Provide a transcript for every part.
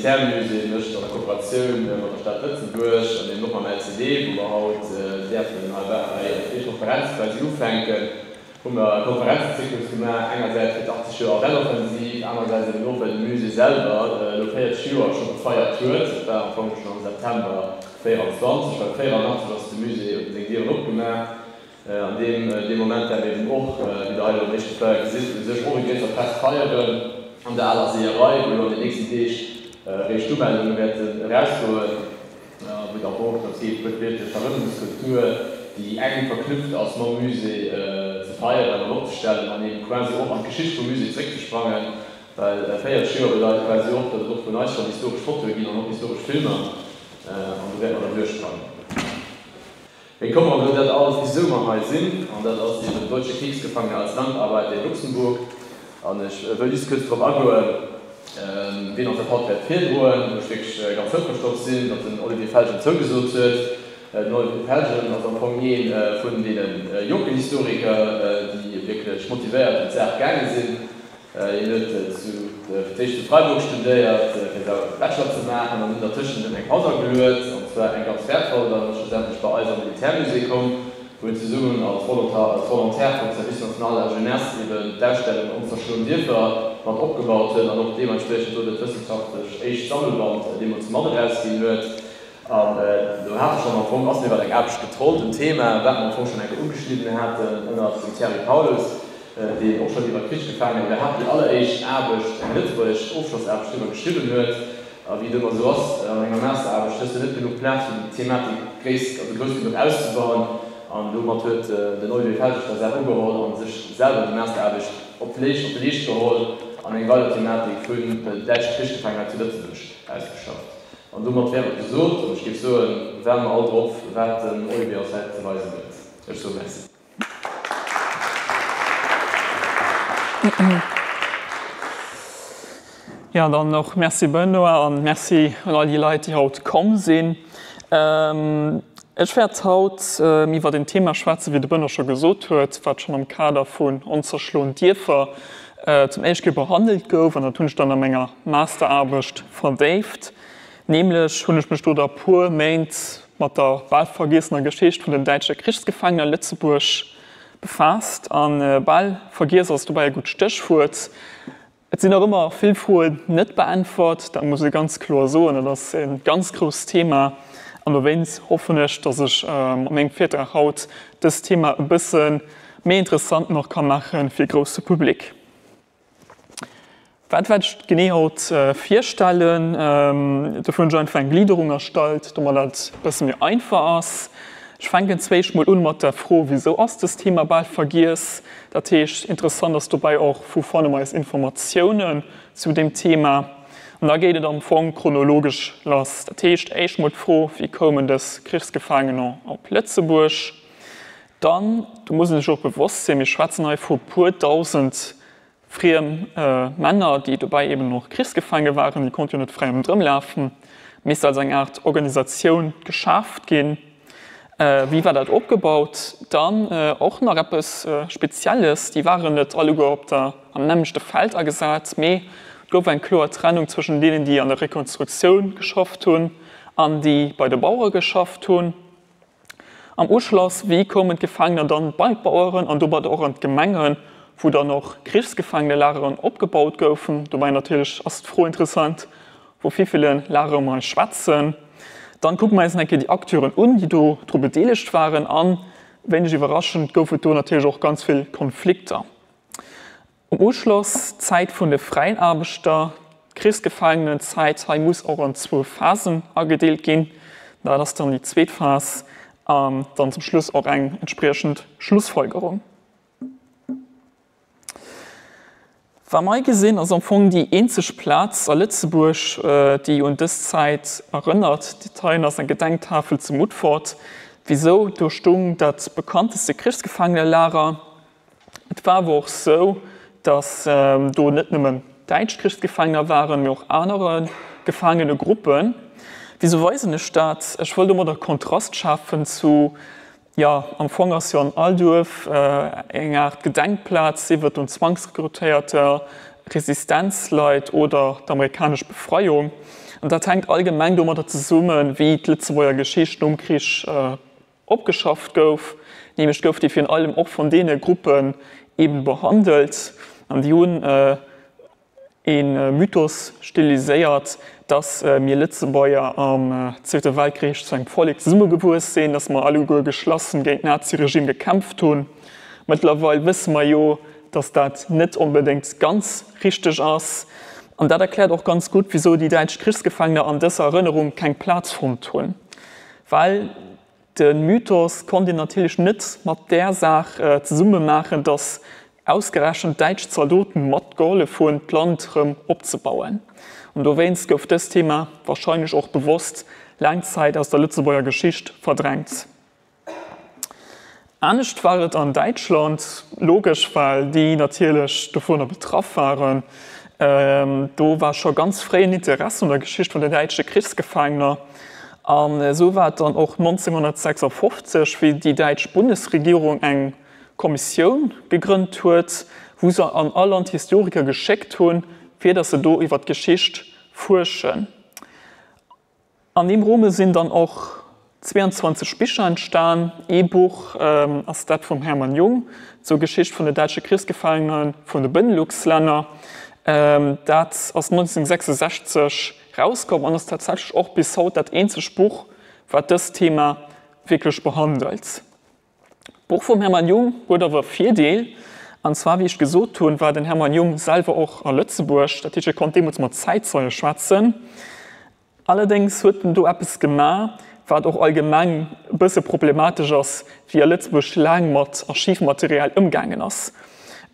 Militärmusée mécht an der Kooperatioun mat der Stad Lëtzebuerg an eben och mam LCD, wou mer haut däerfen hei déi Konferenz quasi ufänken, hu mer e Konferenzenzyklus gemaach, engersäits fir d'80 Joer Ardennenoffensiv, anerersäits eben och well de Musée selwer elo 40 Joer scho gefeiert huet. Dat war am Fong schonn am September 24, well 84 ass de Musée, huet en seng Dieren opgemaach. An deem dee Moment wäerte mir eben och, wéi Der hei elo am éischte Flyer gesitt, u sech och e gréisser Fest feieren an der aler Seeërei, wou elo an den nächsten Deeg réischt d'Umeldunge wäerten erausgoen, a wou et am Fong och drëms geet, wuertwiertlech d'Erënnerungskultur, déi enk verknüpft ass mam Musée, ze feieren an opzestellen an eben quasi och an d'Geschicht vum Musée zréckzesprangen, well 40 Joer bedeit quasi och, datt et och vun eis schonn historesch Fotoe ginn an och historesch Filmer, an do wäerte mer dann duerchsprangen. Mee komme mer elo dat alles, wisou mer hei sinn, an dat ass eben Deutsche Kriegsgefangene als Landarbeiter in Luxemburg. An ech wëll just kuerz drop agoen, wien ons dat haut wäert virdroen, wou ech wierklech ganz houfreg drop sinn, datt den Olivier Felgen zougesot huet. Den Olivier Felgen ass am Fong ee vun deene jonken Historiker, déi wierklech motivéiert un d'Saach gaange sinn. Hien huet zu fir d'éischt zu Freiburg studéiert, fir säi Bachelor ze maachen, an hunn dertëschent eng Paus ageluet, an zwar eng ganz wäertvoll. Dann ass schlussendlech bei eis am Militärmusée komm, wou hien zesummen als Volontar als Volontaire vum Service national de la jeunesse eben d'Ausstellung Onzerschloen Dierfer mat opgebaut huet an och deementspriechend do dat wëssenschaftlech éischt Sammelband deemools mat erausginn huet. An do hate schonn am Fong, ass mir iwwer eng Aarbecht getrollt, en Thema, wat mer am Fong schonn eng Kéier ugeschnidden haten ënnert dem Thierry Paulus, deen och schonn iwwer Krichsgefaangenen iwwerhaapt déi alleréischt Aarbecht, eng lëtzebuergesch Ofschlossaarbecht driwwer geschriwwen huet. A wéi et ëmmer esou ass, an enger Masteraarbecht hues de net genuch Plaz, fir déi Thematik gréiss, also grouss genuch auszebauen. An domat huet den Olivier Feltes der Saach ugeholl a sech selwer déi Masteraarbecht op de Leescht geholl an eng weider Thematik vun den däitsche Krichsgefaangenen zu Lëtzebuerg ausgeschafft. An domat wär et gesot, an ech géif soen, waarde mer all drop, wat den Olivier ons hei ze weisen huet. Ech soe Merci. Jo, dann och Merci Benoît an Merci un all déi Leit, déi haut komm sinn. Ech wäert haut iwwert en Thema schwätzen, wéi de Benoît scho gesot huet, wat schonn am Kader vun Onzerschloen Dierfer zum éischt Kéier behandelt gouf, an dat hunn ech dann a menger Masteraarbecht verdéift. Nämlech hunn ech mech do da puer Méint mat der bal vergiessener Geschicht vun den däitsche Krichsgefaangenen a Lëtzebuerg befaasst. A bal vergiess ass dobäi e gutt Stéchwuert. Et sinn nach ëmmer vill Froen net beäntwert, dat muss ee ganz kloer soen. Dat ass e ganz grousst Thema an dowéinst hoffen ech, datt ech mat mengem Virtrag haut dëst Thema e bësse méi interessant nach ka maache fir e grousse Public. Wat wäert ech genee haut virstellen? Dofir hunn ech einfach eng Gliederung erstallt, domat dat e bësse méi einfach ass. Ech fänken zwéischt mol un mat der Fro, Wisou ass dëst Thema bal vergiess? Dat heescht, interessant ass dobäi och, Wou fanne mer eis Informatiounen zu deem Thema? An da geet et am Fong chronologesch lass. Dat heescht, éischt mol d'Fro, Wéi koumen dës Krichsgefaangener op Lëtzebuerg? Dann, do muss ee sech och bewosst sinn, mir schwätzen hei vu puer dausend Friem Männer, déi dobäi eben och Krichsgefaange waren, déi konnte jo net fräi ronderëm lafen, misst also eng Aart Organisatioun geschaaft ginn. Wéi war dat opgebaut? Dann och nach eppes Spezielles, déi waren net alleguer op der am nämmlechte Feld agesat, mee et gouf eng kloer Trennung zwëschen deenen, déi an der Rekonstruktioun geschafft hunn an déi bei de Bauere geschafft hunn. Am Uschloss, wéi koumen d'Gefaangener dann bei d'Baueren an domadder och an d'Gemengen, wou dann och Krichsgefaangenelageren opgebaut goufen? Dobäi natierlech ass d'Fro interessant, vu wéiville Lagere mer hei schwätzen. Dann kucke mer eis nach eng Kéier déi Acteuren un, déi do dru bedeelegt waren. An, wéineg iwwerraschend, gouf et do natierlech och ganz vill Konflikter. Um Uschloss, d'Zäit vun de fräien Aarbechter, d'Krichsgefaangenenzäit, hei muss och an zwou Phasen agedeelt ginn, dat ass dann déi zweet Phas, an dann zum Schluss och eng entspriechend Schlussfolgerung. Wat mer hei gesinn, ass am Fong déi eenzeg Plaz a Lëtzebuerg, déi un dës Zäit erënnert. Dat heien ass eng Gedenktafel zu Mutfert. Wisou? Do stung dat bekannteste Krichsgefaangenelager. Et war awer och sou, datt do net nëmmen däitsch Krichsgefaangener waren, mee och anere Gefaangenegruppen. Wisou weisen ech dat? Ech wëll domadder Kontrast schafen zu, jo, am Fong ass jo an all Duerf eng Aart Gedenkplaz, sief et un Zwangsrekrutéierter. Resistenzleit oder d'amerikanesch Befreiung. An dat hänkt allgemeng domadder zesummen, wéi d'Lëtzebuerger Geschicht nom Krich opgeschafft gouf. Nämlech gouf déi virun allem och vun deene Gruppen eben behandelt an déi hunn ee Mythos stiliséiert, dass mir Lëtzebuerger am Zweete Weltkrich zu engem Vollek zesummegewuess sinn, dass mer alleguer geschlossen géint d'Naziregime gekämpft hunn. Mëttlerweil wësse mer jo, dass dat net onbedéngt ganz richteg ass. An dat erkläert och ganz gutt, wisou déi däitsch Krichsgefaangener an dëser Erënnerung keng Plaz fonnt hunn. Well de Mythos konnt een natierlech net mat där Saach zesumme maachen, datt ausgerechent däitsch Zaldoten mat gehollef hunn, d'Land rëm opzebauen. An dowéinst gouf dëst Thema warscheinlech och bewosst laang Zäit aus der Lëtzebuerger Geschicht verdrängt. Anescht war et an Däitschland, logesch, well déi natierlech dovunner betraff waren. Do war scho ganz fréi en Interesse un der Geschicht vun den däitsche Krichsgefaangener. An esou war et dann och 1956, wéi déi däitsch Bundesregierung eng Kommissioun gegrënnt huet, wou se an all Land Historiker geschéckt hunn, fir datt se do iwwer d'Geschicht fuerschen. An deem Rome sinn dann och 22 Bicher entstan. Ee Buch ass dat vum Hermann Jung zur Geschicht vun de däitsche Krichsgefaangene vun de Benelux-Länner. Dat ass 1966 rauskomm an ass tatsächlech och bis haut dat eenzegt Buch, wat dëst Thema wierklech behandelt. D'Buch vum Hermann Jung huet awer e Virdeel, an zwar, wéi ech gesot hunn, war den Hermann Jung selwer och a Lëtzebuerg, dat heescht, e konnt deemools mat Zäitzeie schwätzen. Allerdéngs huet en do eppes gemaach, wat och allgemeng e bësse problematesch ass, wéi a Lëtzebuerg laang mat Archivmaterial ëmgaangen ass.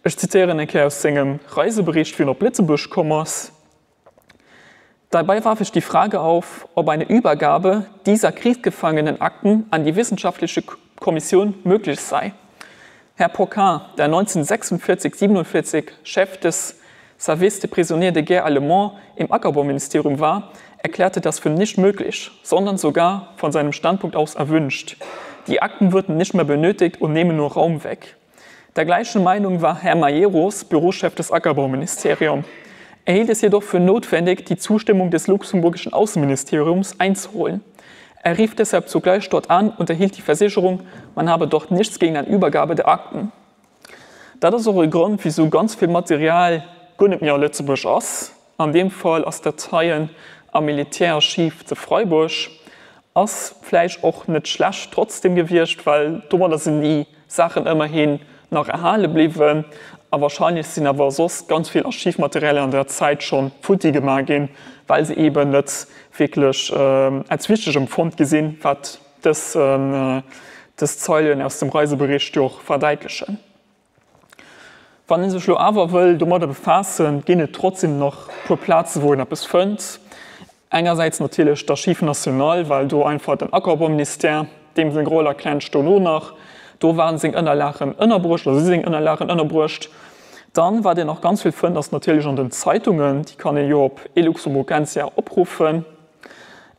Ech zitéieren eng Kéier aus sengem Reisebericht, wéi en op Lëtzebuerg komm ass. Dabei warf ich die Frage auf, ob eine Übergabe dieser Kriegsgefangenenakten an die wissenschaftliche Kommission möglich sei. Herr Poquin, der 1946 47 Chef des Service des prisonniers de guerre allemand im Ackerbauministerium war, erklärte das für nicht möglich, sondern sogar von seinem Standpunkt aus erwünscht. Die Akten würden nicht mehr benötigt und nehmen nur Raum weg. Der gleichen Meinung war Herr Majeros, Bürochef des Ackerbauministerium. Er hielt es jedoch für notwendig, die Zustimmung des luxemburgischen Außenministeriums einzuholen. Er rief deshalb zugleich dort an und erhielt die Versicherung, man habe dort nichts gegen eine Übergabe der Akten. Dat ass och e Grond, wisou ganz vill Material guer net méi a Lëtzebuerg ass. An deem Fall ass dat heien am Militärarchiv zu Freiburg. Ass vläicht och net schlecht trotzdem gewiescht, well domadder sinn déi Saachen ëmmerhin nach erhale bliwwen. A wahrscheinlech sinn awer soss ganz vill Archivmaterialien an der Zäit scho futti gemaach ginn, well se eeben net wierklech als wichteg empfonnt gi sinn, wat dës dës Zeilen aus dem Reisebericht jo och verdäitlechen. Wann ee sech lo awer wëll domadder befaassen, ginn et trotzdem nach puer Plazen, wou een eppes fënnt. Engersäits natierlech d'Archives nationales, well do einfach den Ackerbauministère, deem seng Roll erklären ech dono nach, do waren seng Ënnerlagen ënnerbruecht oder si seng Ënnerlagen ënnerbruecht. Dann, wat een nach ganz vill fënnt, ass natierlech an den Zeitungen, déi kann ee jo op eluxemburgensia opruffen.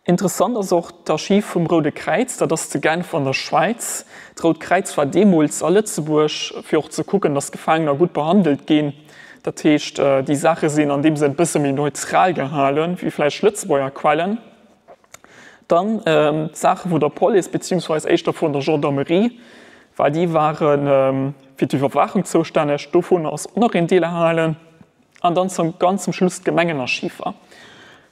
Interessant ass och d'Archiv vum Roude Kräiz, dat ass zu Genf an der Schwäiz. D'Rout Kräiz war deemools a Lëtzebuerg, fir och ze kucken, datt d'Gefaangener gutt behandelt ginn. Dat heescht, déi Saache sinn an deem Sënn bësse méi neutral gehalen, wéi vläicht Lëtzebuerger Quellen. Dann d'Saache vun der Police, beziehungsweis éischter vun der Gendarmerie, well déi ware fir d'Iwwerwaachung zoustänneg. Dovun ass och nach een Deel erhalen. An dann zum ganz zum Schluss d'Gemengenarchiver.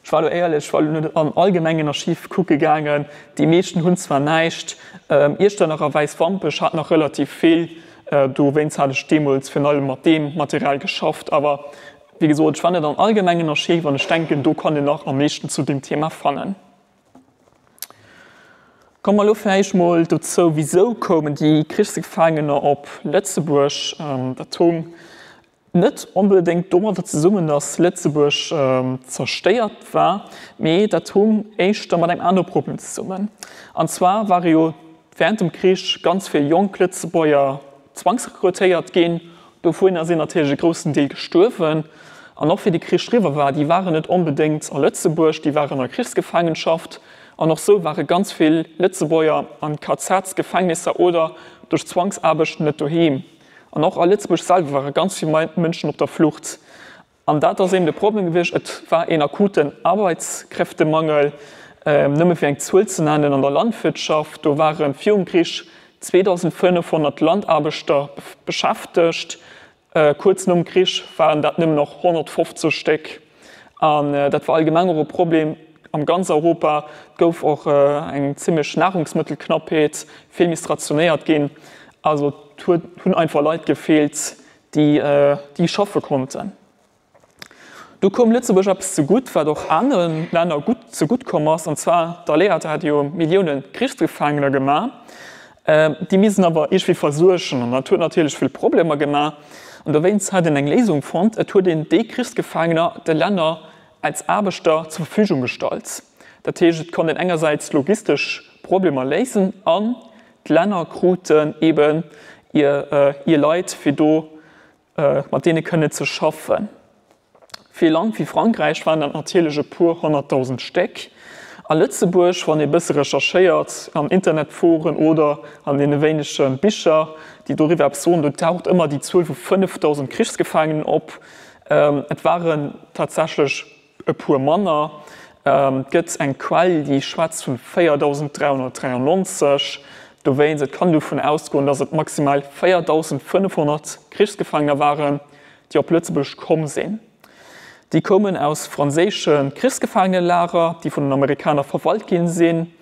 Ech war elo éierlech, ech war elo net an all Gemengenarchiv kucke gaangen. Déi meeschten hunn zwar näischt, Iechternach a Wäiswampech hat nach relativ vill, dowéinst hat ech deemools virun allem mat deem Material geschafft. Awer wéi gesot, ech war net an all Gemengenarchiv an ech denken, do kann een nach am meeschten zu deem Thema fannen. Komme mer elo vläicht mol dozou, Wisou koumen déi Krichsgefaangener op Lëtzebuerg? Dat hung Net onbedéngt domadder zesummen, datt Lëtzebuerg zerstéiert war, mee dat hung éischter mat engem anere Problem zesummen. An zwar ware jo wärend dem Krich ganz vill jonk Lëtzebuerger zwangsrekrutéiert ginn. Dovunner sinn natierlech e groussen Deel gestuerwen. An och wéi de Krich eriwwer war, déi waren net onbedéngt a Lëtzebuerg, déi waren a Krichsgefaangenschaft. An och sou ware ganz vill Lëtzebuerger an KZs, Gefängnisser oder duerch Zwangsaarbecht net doheem. An och a Lëtzebuerg selwer ware ganz vill Mënschen op der Flucht. An dat ass eben de Problem gewiescht, Et war een akuten Arbeitskräftemangel. Nëmme fir eng Zuel ze nennen, An der Landwirtschaft, do ware virum Krich 2.500 Landaarbechter beschäftegt. Kuerz nom Krich waren dat nëmmen nach 150 Stéck. An dat war allgemeng och e Problem am ganz Europa. Et gouf och eng zimmlech Nahrungsmëttelknappheet, vill misst rationéiert ginn. Also et hunn einfach Leit gefeelt, déi schaffe konnten. Do koum Lëtzebuerg eppes zegutt, wat och anere Länner gutt zegutt komm ass, an zwar d'Alliéiert hate jo Millioune Krichsgefaangener gemaach. Déi missten awer iergendwéi versuergen, an dat huet natierlech vill Problemer gemaach. An dowéinst hat een eng Léisung fonnt, Et huet een déi Krichsgefaangener de Länner als Aarbechter zur Verfügung gestallt. Dat heescht, et konnt een engersäits logistesch Problemer léisen an d'Länner kruten eeben hir Leit, fir do mat deene kënne ze schaffen. Fir e Land wéi Frankräich waren dat natierlech e puer honnertdausend Stéck. A Lëtzebuerg, wann ee bësse recherchéiert an Internetforen oder an deene wéinege Bicher, déi doriwwer eppes soen, do taucht ëmmer déi Zuel vu 5.000 Krichsgefaangenen op. Et waren tatsächlech E puer manner. Et gëtt eng Quell, déi schwätzt vun 4.393. Dowéinst, et kann dovun ausgoen, datt et maximal 4.500 Krichsgefaangener waren, déi op Lëtzebuerg komm sinn. Déi koumen aus franséische Krichsgefaangenelager, déi vun den Amerikaner verwalt ginn sinn.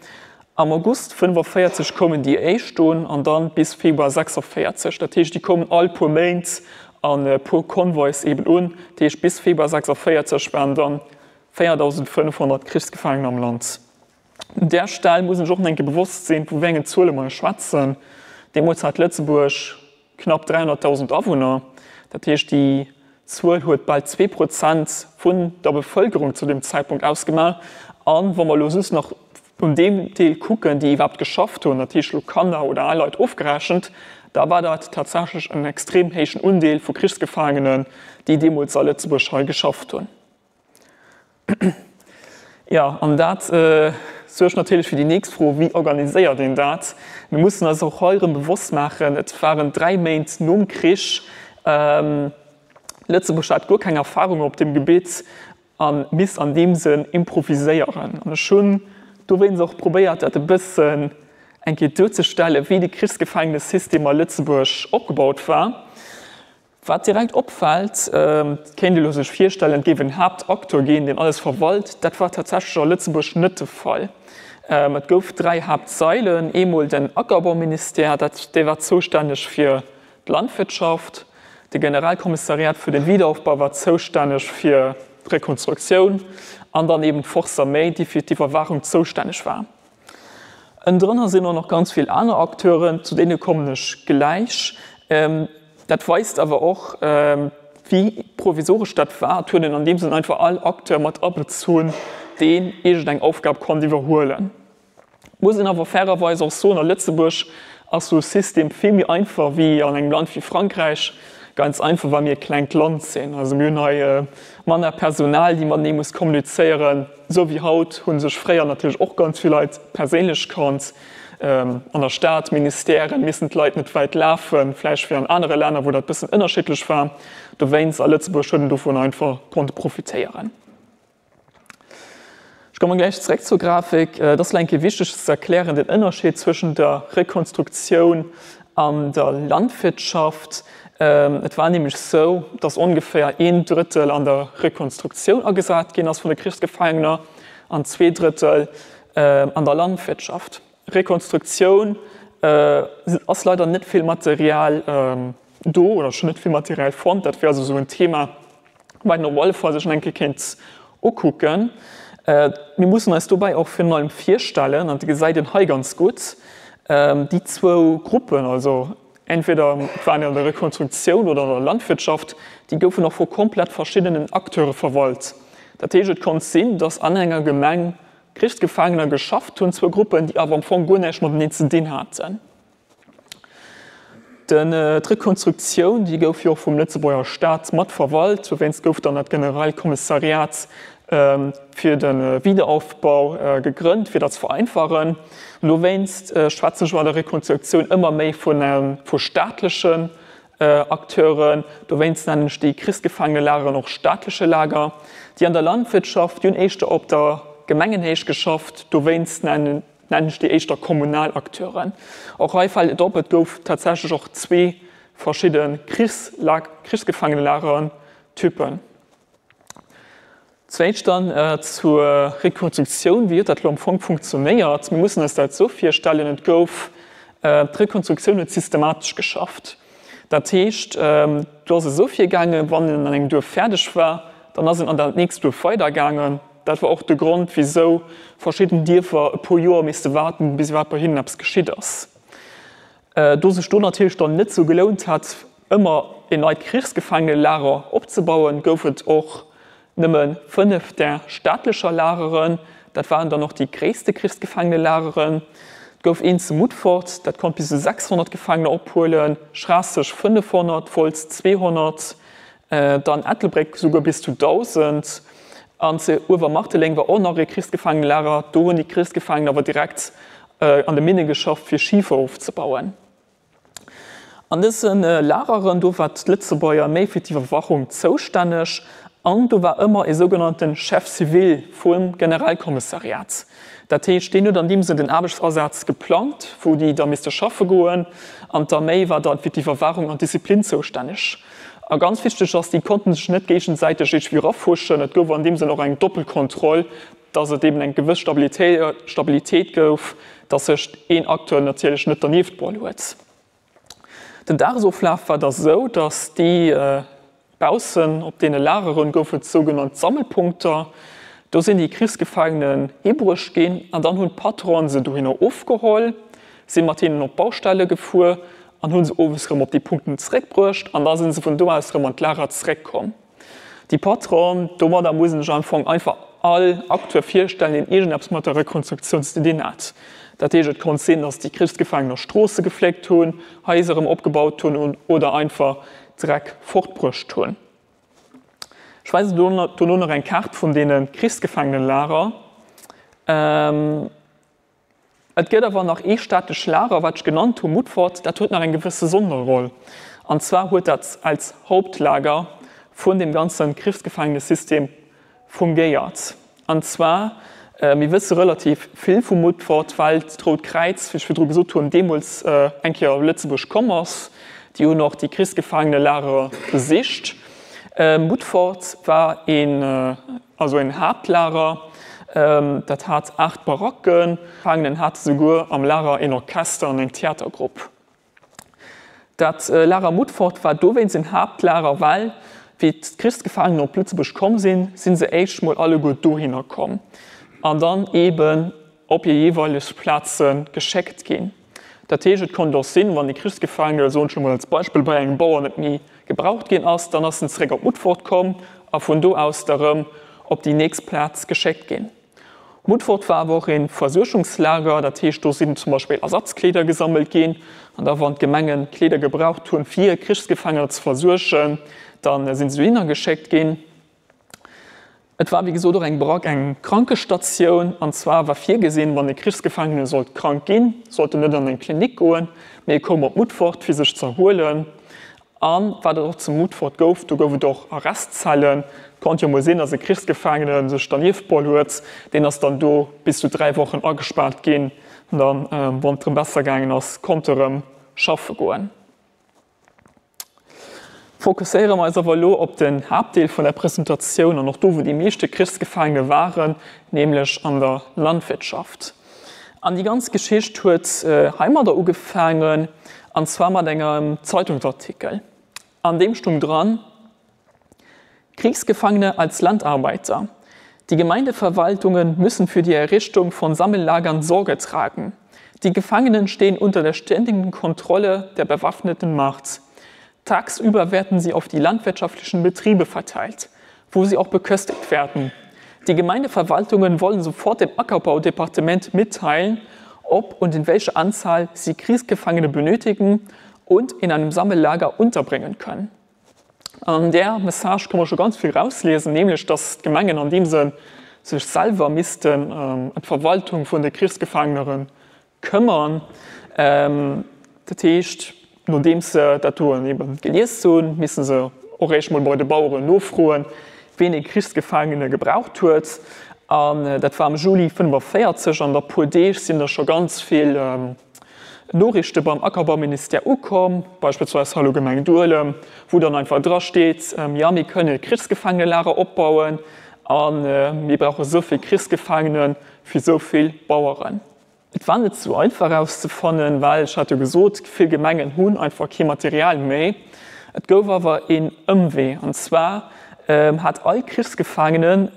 Am August 45 koumen déi éischt un an dann bis Februar 46. Dat heescht, déi koumen all puer Méint an e puer Convois eben un. Dat heescht, bis Februar 46 waren dann 4.500 Krichsgefaangener am Land. Un där Stell muss een sech och nach eng Kéier bewosst sinn, vu wéi engen Zuele mer hei schwätzen. Deemools hat Lëtzebuerg knapp 300.000 Awunner. Dat heescht, déi Zuel huet bal 2% vun der Bevëlkerung zu deem Zäitpunkt ausgemaach. A wa mer elo just nach un deem Deel kucken, déi iwwerhaapt geschafft hunn, dat heescht elo Kanner oder al Leit ofgerechent, da war dat tatsächlech en extrem héijen Undeel vu Krichsgefaangenen, déi deemools a Lëtzebuerg hei geschafft hunn. Jo, an dat suergt natierlech fir déi nächst Fro, Wéi organiséiert een dat? Mir mussen eis och hei erëm bewosst maachen, Et waren dräi Méint nom Krich. Lëtzebuerg hat guer keng Erfarung op deem Gebitt a misst an deem Sënn improviséieren. An ech hunn dowéinst och probéiert, dat e bëssen eng Kéier duerzestellen, wéi de Krichsgefaangenesystem a Lëtzebuerg opgebaut war. Wat direkt opfält, et kéint ee lo sech virstellen, et géif en Haaptakteur ginn, deen alles verwalt. Dat war tatsächlech a Lëtzebuerg net de Fall. Et gouf 3 Haaptsailen, eemol den Ackerbauministère, dat dee war zoustänneg fir d'Landwirtschaft, de Generalkommissariat für den Wiederaufbau war zoustänneg fir d'Rekonstruktioun an dann eben d'Forces armées, déi fir d'Iwwerwaachung zoustänneg war. Ënnendrënner sinn och nach ganz vill aner Acteuren, zu deene kommen ech gläich. Dat weist awer och, wéi provisoresch dat war. Et huet een an deem Sënn einfach all Acteur mat abezunn, deen iergendeng Aufgab konnt iwwerhuelen. Muss een awer fairerweis och soen, a Lëtzebuerg ass esou e System vill méi einfach wéi an engem Land wéi Frankräich. Ganz einfach, well mir e klengt Land sinn. Also mir hunn hei manner Personal, déi matenee muss kommunizéieren. Esou wéi haut hu sech fréier natierlech och ganz vill Leit perséinlech kannt. An der Stad, Ministèren, missen d'Leit net wäit lafen, vläicht wéi an anere Länner, wou dat bëssen ënnerschiddlech war. Dowéinst, a Lëtzebuerg huet een dovun einfach konnte profitéieren. Ech komme gläich zeréck zur Grafik. Et ass elo eng Kéier wichteg ze erklären, den Ënnerscheed zwëschen der Rekonstruktioun an der Landwirtschaft. Et war nämlech sou, datt ongeféier een Drëttel an der Rekonstruktioun agesat ginn ass vun de Krichsgefaangener an 2 Drëttel an der Landwirtschaft. Rekonstruktioun ass leider net vill Material do oder ech hunn net vill Material fonnt. Dat wier also sou en Thema, wat een op alle Fall sech eng Kéier kéint ukucken. Mir mussen eis dobäi och virun allem virstellen, an dat gesäit een hei ganz gutt, déi zwou Gruppen, also entweder et waren an der Rekonstruktioun oder an der Landwirtschaft, déi goufen och vu komplett verschiddenen Acteure verwalt. Dat heescht, et konnt sinn, datt an enger Gemeng Krichsgefaangener geschafft hunn, zwou Gruppen, déi awer am Fong guer näischt mateneen ze dinn haten. D'Rekonstruktioun, déi gouf jo och vum Lëtzebuerger Staat mat verwalt, dowéinst gouf dann dat Generalkommissariat fir de Wiederaufbau gegrënnt, fir dat ze vereinfachen. Dowéinst schwätzen ech bei der Rekonstruktioun ëmmer méi vu staatleche. Acteuren, dowéinst nennen ech déi Krichsgefaangenelageren och staatleche Lager. Déi an der Landwirtschaft, déi hunn éischter op der Gemengenhéicht geschafft, dowéinst nennen ech déi éischter kommunal Acteuren. Och hei fält et op, et gouf tatsächlech och zwee verschidde Krichsgefaangenelager-Typen. Zweetens dann zur Rekonstruktioun, Wéi huet dat elo am Fong funktionéiert? Mir mussen eis dat esou virstellen, Et gouf, d'Rekonstruktioun huet systematesch geschafft. Dat heescht, do ass esou virgaangen, wann een an engem Duerf fäerdeg war, dann ass een an dat nächst Duerf weidergaangen. Dat war och de Grond, wisou verschidden Dierfer e puer Joer misste waarden, bis iwwerhaapt bei hinnen eppes geschitt ass. Do sech do natierlech dann net sou gelount hat, ëmmer een neit Krichsgefaangenelager opzebauen, gouf et och nëmme 5 där staatlecher Lageren. Dat waren dann och déi gréisste Krichsgefaangenelageren. Et gouf eent zu Mutfert, dat konnt bis zu 600 Gefaangener ophuelen, Schraasseg 500, Wolz 200, dann Ettelbréck souguer bis zu 1.000. An zu Uewermarteleng war och nach ee Krichsgefaangenelager, do hunn déi Krichsgefaangen awer direkt an de Minne geschafft fir Schifer ofzebauen. An dëse Lageren, do war d'Lëtzebuerger Arméi fir d'Iwwerwachung zoustänneg an do war ëmmer ee sougenannte Chef civil vum Generalkommissariat. Dat heescht, deen huet an deem Sënn den Aarbechtsasaz geplangt, wou déi da misste schaffe goen an d'Arméi war dann fir d'Iwwerwaachung an d'Disziplin zoustänneg. A ganz wichteg ass, déi konnten sech net géigesäiteg iergendwéi erafuschen. Et gouf an deem Sënn och eng Doppelkontroll, dass et eben eng gewëss Stabilitéit gouf, dass sech een Acteur natierlech net dernieft beholl huet. Den Dagesoflaf war da sou, dass déi baussen op deene Lageren gouf et sougenannt Sammelpunkter. Do sinn déi Krichsgefaangenen hibruecht ginn an dann hunn d'Patronen se dohinner ofgeholl, si mat hinnen op d'Baustelle gefuer an hu se owes erëm op déi Punkten zeréckbruecht an da si se vun do aus erëm an d'Lager zeréckkomm. Déi Patron, domadder muss een sech am Fong einfach all Acteur virstellen, deen iergendeppes mat der Rekonstruktioun ze dinn hat. Dat heescht, et konnt sinn, datt déi Krichsgefaangener Stroosse gefléckt hunn, Haiser erëm opgebaut hunn oder einfach Dreck fortbruecht hunn. Ech weisen dono nach eng Kaart vun deene Krichsgefaangenenlager. Et gëtt awer nach ee staatlecht Lager, wat ech genannt hu Mutfert, dat huet nach eng gewësse Sonderroll. An zwar huet dat als Hauptlager vun deem ganze Krichsgefaangenesystem fungéiert. An zwar, mir wësse relativ vill vu Mutfert, well d'Rout Kräiz, wéi ech virdru gesot hunn, deemools eng Kéier op Lëtzebuerg komm ass. Déi hunn och déi Krichsgefaangenelager besicht. Mutfert war een. Also een Haaptlager, dat hat 8 Baracken. D'Gefaangenen hate souguer am Lager een Orchester an eng Theatergrupp. Dat Lager Mutfort war dowéinst een Haaptlager, well wéi d'Krichsgefaangenen op Lëtzebuerg komm sinn, si se éischt mol alleguer dohinner komm an dann eeben op hir jeeweileg Plaze geschéckt ginn. Dat heescht, et konnt och sinn, wann e Krichsgefaangene, soen ech elo mol als Beispill, bei engem Bauer net méi gebraucht ginn ass, dann ass en zeréck op Mutfort komm a vun do aus da rëm op déi nächst Plaz geschéckt ginn. Mutfort war awer och e Versuergungslager, dat heescht, do sinn zum Beispill Ersatzkleeder gesammelt ginn an da wann d'Gemengen Kleeder gebraucht hunn, fir Krichsgefaangener ze versuergen, da sinn se dohinner geschéckt ginn. Et war wéi gesot och eng Barack, eng Krankestatioun, an zwar war virgesinn, wann e Krichsgefaangene sollt krank ginn, sollt en net an eng Klinik goen, mee e koum op Mutfert fir sech z'erhuelen. A wat et och zu Mutfert gouf, do gouf et och Arrestzellen. Et konnt jo mol sinn, datt e Krichsgefaangene sech dernieft beholl huet, deen ass dann do bis zu 3 Wochen agespaart ginn, an dann, wann et erëm besser gaangen ass, konnt e rëm schaffe goen. Fokusséiere mer eis awer elo op den Haaptdeel vun der Presentatioun an och do, wou déi meeschte Krichsgefaangene waren, nämlech an der Landwirtschaft. An déi ganz Geschicht huet heimadder ugefaangen, an zwar mat engem Zeitungsartikel. An deem stung dran, Kriegsgefangene als Landarbeiter. Die Gemeindeverwaltungen müssen für die Errichtung von Sammellagern Sorge tragen. Die Gefangenen stehen unter der ständigen Kontrolle der bewaffneten Macht. Tagsüber werden sie auf die landwirtschaftlichen Betriebe verteilt, wo sie auch beköstigt werden. Die Gemeindeverwaltungen wollen sofort dem Ackerbaudepartement mitteilen, ob und in welcher Anzahl sie Kriegsgefangene benötigen und in einem Sammellager unterbringen können. An där Message ka mer scho ganz vill erausliesen, nämlech datt d'Gemengen an deem Sënn sech selwer missten ëm d'Verwaltung vun de Krichsgefaangenere këmmern. Dat heescht, Nodeems se dat do eben gelies hunn, misse se och eréischt mol bei de Baueren nofroen, ween ee Krichsgefaangene gebraucht huet. An dat war am Juli 45. An da puer Deeg sinn da scho ganz vill Noriichte beim Ackerbauministère ukomm, beispillsweis Hallo Gemeng Duelem, wou dann einfach dra steet, jo mir kënne Krichsgefaangenelager opbauen a mir brauche sou vill Krichsgefaangene fir sou vill Baueren. Et war net sou einfach erauszefannen, well, ech hat jo gesot, vill Gemengen hunn einfach kee Material méi. Et gouf awer een Ëmwee, an zwar hat all Krichsgefaangenen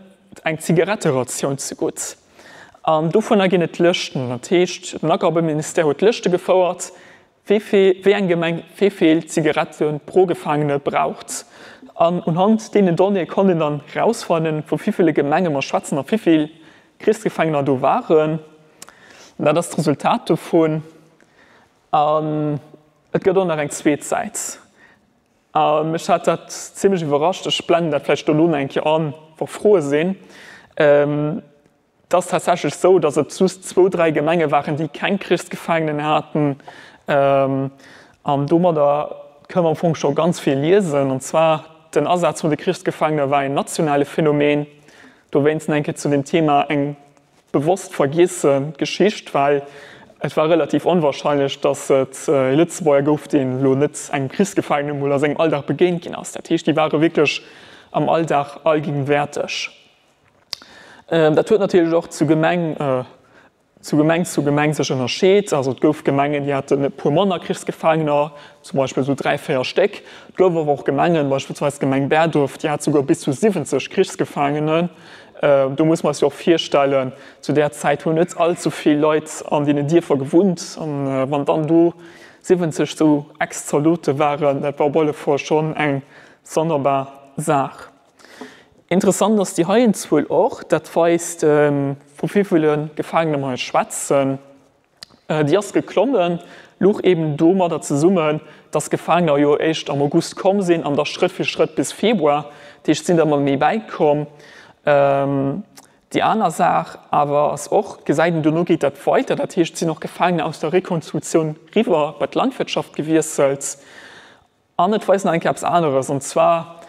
eng Zigaretteratioun zegutt. An dovunner ginn et Lëschten. Dat heescht, den Ackerbauministère huet Lëschte gefouert, wéi vill, wéi eng Gemeng wéi vill Zigarette pro Gefaangene braucht. An unhand deenen Donnéeë konnt een dann erausfannen, vu wéi ville Gemenge mer schwätzen a wéi vill Krichsgefaangener do waren. An dat ass d'Resultat dovun. An et gëtt och nach eng zweet Säit. A mech hat dat zimlech iwwerrascht. Ech blenden dat vläicht dono nach eng Kéier an, wa Froe sinn. Et ass tatsächlech esou, datt et just zwou, dräi Gemenge waren, déi keng Krichsgefaangenen haten. An domadder kënne mer am Fong scho ganz vill liesen. An zwar, den Asaz vun de Krichsgefaangene war een nationale Phänomen. Dowéinst nach eng Kéier zu dem Thema eng bewosst vergiesse Geschicht, well et war relativ onwahrscheinlech, datt et ee Lëtzebuerger gouf, deen elo net engem Krichsgefaangene mol a sengem Alldag begéint ginn ass. Dat heescht, déi ware wierklech am Alldag allgegenwäerteg. Dat huet natierlech och zu Gemeng zu Gemeng zu Gemeng sech ënnerscheet. Also et gouf Gemengen, déi haten e puer manner Krichsgefaangener, zum Beispill esou 3, 4 Stéck. Et gouf awer och Gemengen, beispillsweis d'Gemeng Berdorf, déi hat souguer bis zu 70 Krichsgefaangenen. Do muss mer eis jo och virstellen, zu där Zäit hunn net all ze vill Leit an deenen Dierfer gewunnt. An wann dann do 70 esou Ex-Zaldote waren, dat war op alle Fall schonn eng sonnerbar Saach. Interessant ass déi heien Zuel och, dat weist vu wéiville Gefaangene mer hei schwätzen. Déi ass geklommen, louch eben domadder zesummen, dass Gefaangener jo éischt am August komm sinn an da Schrëtt fir Schrëtt bis Februar, dat heescht et sinn der ëmmer méi bäikomm. Déi aner Saach awer ass och, gesäit een, dono geet dat weiter, dat heescht et sinn och Gefaangener aus der Rekonstruktioun riwwer bei d'Landwirtschaft gewiesselt. An et weist nach eng Kéier eppes aneres, an zwar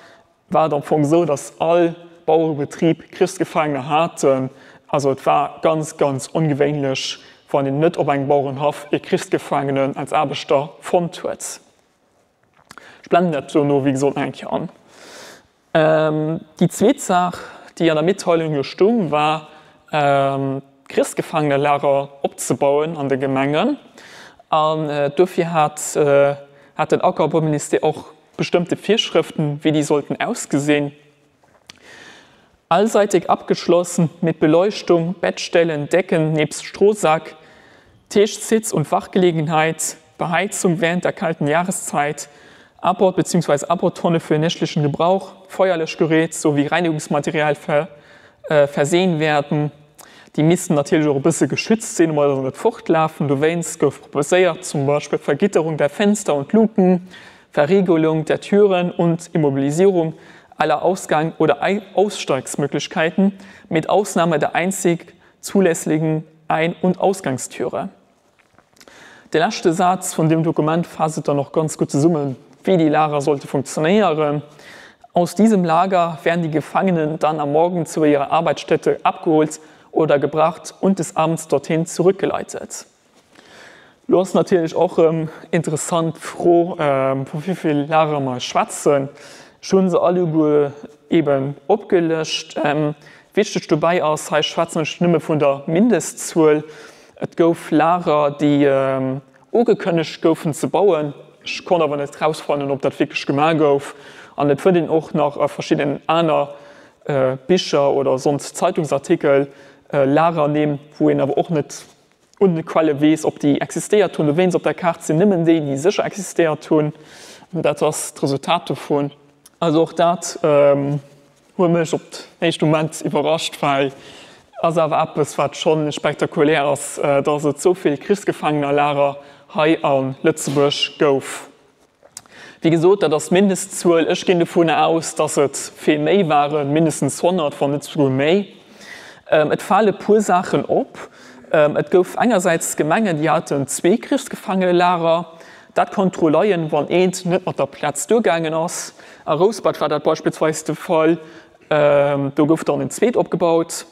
war et am Fong esou, datt all Bauerebetrib Krichsgefaangener haten. Also et war ganz, ganz ongewéinlech, wann een net op engem Bauerenhaff ee Krichsgefaangenen als Aarbechter fonnt huet. Ech blenden dat dono, wéi gesot, nach eng Kéier an. Déi zweet Saach, déi an der Mitteilung jo stung, war, Krichsgefaangenelager opzebauen an de Gemengen. An duerfir hat hat den Ackerbauministère och bestëmmte Virschrëften, wéi déi sollten ausgesinn. Allseitig abgeschlossen, mit Beleuchtung, Bettstellen, Decken nebst Strohsack, Tisch, Sitz und Wachgelegenheit, Beheizung während der kalten Jahreszeit, Apport bzw. Apporttonne für nächtlichen Gebrauch, Feuerlöschgerät sowie Reinigungsmaterial ver versehen werden. Déi missten natierlech och e bësse geschützt sinn, domat se net fortlafen. Dowéinst gouf proposéiert, zum Beispill Vergitterung der Fenster und Luken, Verriegelung der Türen und Immobilisierung aller Ausgang oder Aussteigsmöglichkeiten, mit Ausnahme der einzig zulässigen Ein und Ausgangstüre. De leschte Saz vun deem Dokument faasst et dann och ganz gutt zesummen, wéi déi Lager sollte funktionéieren, Aus diesem Lager werden die Gefangenen dann am Morgen zu ihrer Arbeitsstätte abgeholt oder gebracht und des Abends dorthin zurückgeleitet. Lo ass natierlech och erëm interessant d'Fro, vu wéi vill Lager mer schwätzen. Ech hu se alleguer eeben opgelëscht. Wichteg dobäi ass, hei schwätzen ech nëmme vun der Mindestzuel. Et gouf Lager, déi ugekënnegt goufen ze bauen. Ech konnt awer net rausfannen, ob dat wierklech gemaach gouf. An et fënnt een och nach a verschidden aner Bicher oder sonst Zeitungsartikel Lagernimm, wou een awer och net un de Quelle weess, ob déi existéiert hunn. Dowéinst op der Kaart sinn nëmmen déi, déi sécher existéiert hunn. Dat ass d'Resultat dovun. Also och dat huet mech op den éischte Moment iwwerrascht, well ass awer eppes, wat schonn spektakulär ass, dass et esou vill Krichsgefaangenerlager hei a Lëtzebuerg gouf. Wéi gesot, dat ass d'Mindestzuel. Ech ginn dovun aus, dass et vill méi waren, mindestens 100, wann net souguer méi. Et fale puer Saachen op. Et gouf engersäits Gemengen, déi haten zwee Krichsgefaangenelager. Dat konnt dru leien, wann eent net mat der Plaz duergaangen ass. A Rouspert war dat beispillsweis de Fall, do gouf dann en zweet opgebaut.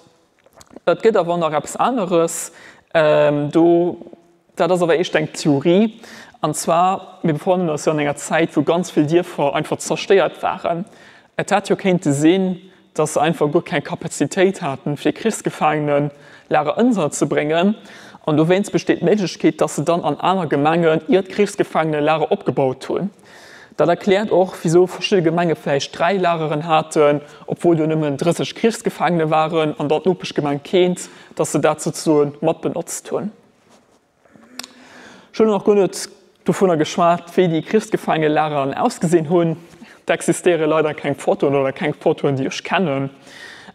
Et gëtt awer nach eppes aneres do, dat ass awer éischter eng Theorie. An zwar, mir befannen eis jo an enger Zäit, wou ganz vill Dierfer einfach zerstéiert waren. Et hätt jo kéinte sinn, dass se einfach guer keng Kapazitéit haten, fir Krichsgefaangenelager ënnerzebréngen. An dowéinst besteet d'Méiglechkeet, dass se dann an aner Gemengen iert Krichsgefaangenelager opgebaut hunn. Dat erkläert och, wisou verschidde Gemenge vläicht 3 Lageren haten, obwuel do nëmmen 30 Krichsgefaangene waren, an dann d'Nopeschgemeng keent, dass se dat souzesoen mat benotzt hunn. Ech hunn nach guer net dovunner geschwat, wéi déi Krichsgefaangenelageren ausgesinn hunn. Et existéiere leider keng Fotoen oder keng Fotoen, déi ech kennen.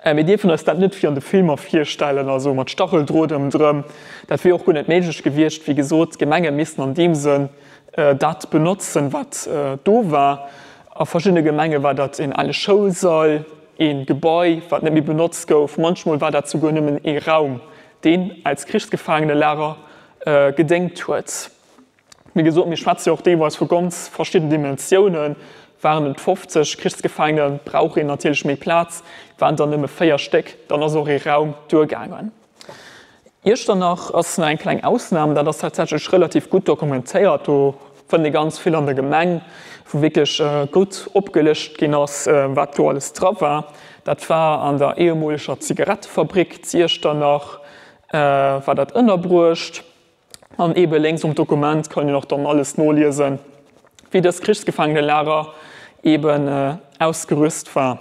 Mir dierfen eis dat net wéi an de Filmer virstellen, also mat Stacheldrot ëmdrëm. Dat wier och guer net méiglech gewiescht. Wéi gesot, d'Gemenge missten an deem Sënn dat benotzen, wat do war. A verschiddene Gemenge war dat een ale Schoulsall, ee Gebai, wat net méi benotzt gouf. Munchmol war dat souguer nëmmen ee Raum, deen als Krichsgefaangenelager gedéngt huet. Wéi gesot, mir schwätze jo och deelweis vu ganz verschidden Dimensiounen. Waren et 50 Krichsgefaangene, brauch een natierlech méi Plaz. Waren der nëmme 4 Stéck, dann ass och ee Raum duergaangen. Iechternach ass nach eng kleng Ausnam, dat ass tatsächlech relativ gutt dokumentéiert. Do fënnt ee ganz vill an der Gemeng, wou wierklech gutt opgelëscht ginn ass, wat do alles dra war. Dat war an der ehemoleger Zigarettefabrik zu Iechternach war dat ënnerbruecht. An eebe lénks um Dokument kann een och dann alles noliesen, wéi dëst Krichsgefaangenelager eeben ausgerüst war.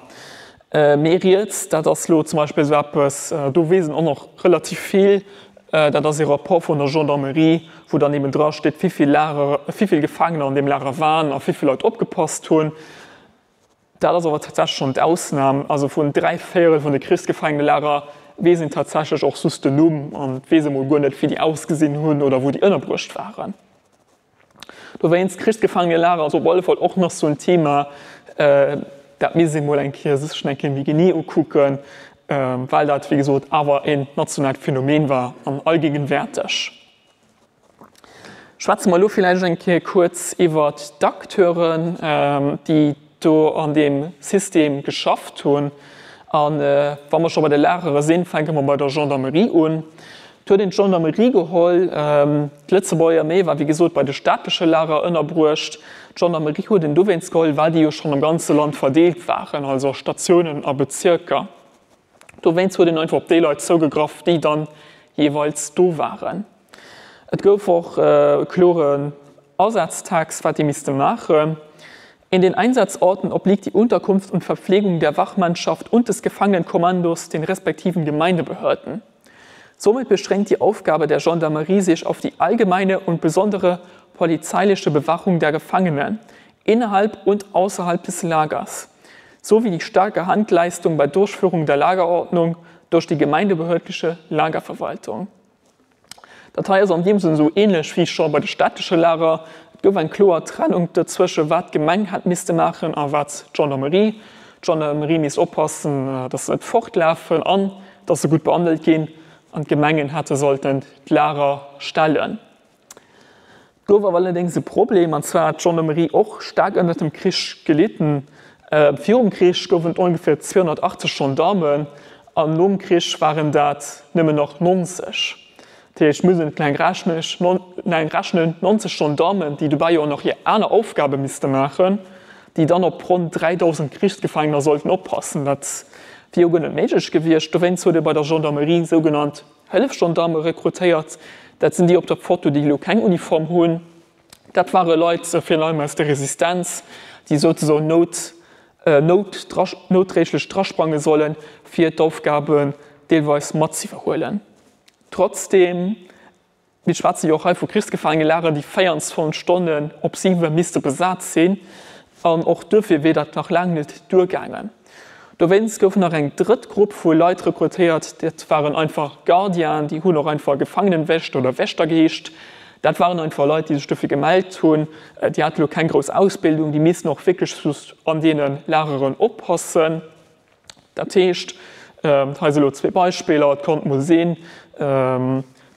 Méi riets, dat ass lo zum Beispill esou eppes, do weess een och nach relativ vill, dat ass ee Rapport vun der Gendarmerie, wou dann eeben dra steet, wéivill Lager, wéivill Gefaangener an deem Lager waren a wéivill Leit opgepasst hunn. Dat ass awer tatsächlech schonn d'Ausnam. Also vun 3 Véierel vun de Krichsgefaangenelager weess een tatsächlech och just den Numm an et weess ee mol guer net, wéi déi ausgesinn hunn oder wou déi ënnerbruecht waren. Dowéinst, Krichsgefaangenelager ass op alle Fall och nach sou en Thema, dat misst ee mol eng Kéier sech eng Kéier méi genee ukucken, well dat, wéi gesot, awer een nationaalt Phänomen war an allgegenwäerteg. Schwätze mer elo villäicht eng Kéier kuerz iwwert d'Acteuren, déi do an deem System geschafft hunn. A wa mer scho bei de Lagere sinn, fänke mer bei der Gendarmerie un. Et huet een d'Gendarmerie geholl. D'Lëtzebuerger Arméi war, wéi gesot, bei de staatleche Lager ënnerbruecht. D'Gendarmerie huet een dowéinst geholl, well déi jo schonn am ganze Land verdeelt waren, also a Statiounen a Bezierker. Dowéinst huet een einfach op déi Leit zougegraff, déi dann jeeweils do waren. Et gouf och e kloren Asaztext, wat déi misste maachen. In den Einsatzorten obliegt die Unterkunft und Verpflegung der Wachmannschaft und des Gefangenenkommandos den respektiven Gemeindebehörden. Somit beschränkt die Aufgabe der Gendarmerie sich auf die allgemeine und besondere polizeiliche Bewachung der Gefangenen innerhalb und außerhalb des Lagers sowie die starke Handleistung bei Durchführung der Lagerordnung durch die gemeindebehördliche Lagerverwaltung. Dat hei ass an deem Sënn esou ähnlech wéi scho bei de städtesche Lager. Et gouf eng kloer Trennung dozwësche wat d'Gemeng hätt misste maachen a wat d'Gendarmerie. D'Gendarmerie misst oppassen, datt se net fortlafen an datt se gutt behandelt ginn, an d'Gemengen hätte sollten d'Lager stellen. Et gouf awer allerdéngs e Problem, an zwar hat d'Gendarmerie och staark ënnert dem Krich gelidden. Virum Krich goufen et ongeféier 280 Gendarmen an nom Krich waren dat nëmmen nach 90. Dat heescht, muss een kleng rechnen, 90 Gendarmen, déi dobäi jo och nach hir aner Aufgabe misste maachen, déi dann op ronn 3.000 Krichsgefaangener sollten oppassen. Dat wier jo guer net méiglech gewiescht. Dowéinst huet ee bei der Gendarmerie sougenannt Hëllefgendaarme rekrutéiert, dat sinn déi op der Foto, déi elo keng Uniform hunn. Dat ware Leit virun allem aus der Resistenz, déi souzesoen nout, nout, nodréiglech drasprange sollen, fir d'Aufgaben deelweis mat z'iwwerhuelen. Trotzdeem, mir schwätze jo och hei vu Krichsgefaangelager, déi 24 Stonnen op 7 misste besat sinn, an och duerfir wier dat nach laang net duergaangen. Dowéinst gouf nach eng drëtt Grupp vu Leit rekrutéiert, dat waren einfach Gardienen, déi hunn och einfach Gefangenenwächter oder Wächter geheescht. Dat waren einfach Leit, déi sech dofir gemellt hunn. Déi hate lo keng grouss Ausbildung, déi missten och wierklech just an deene Lageren oppassen. Dat heescht, hei si lo zwee Beispiller, et konnt mol sinn,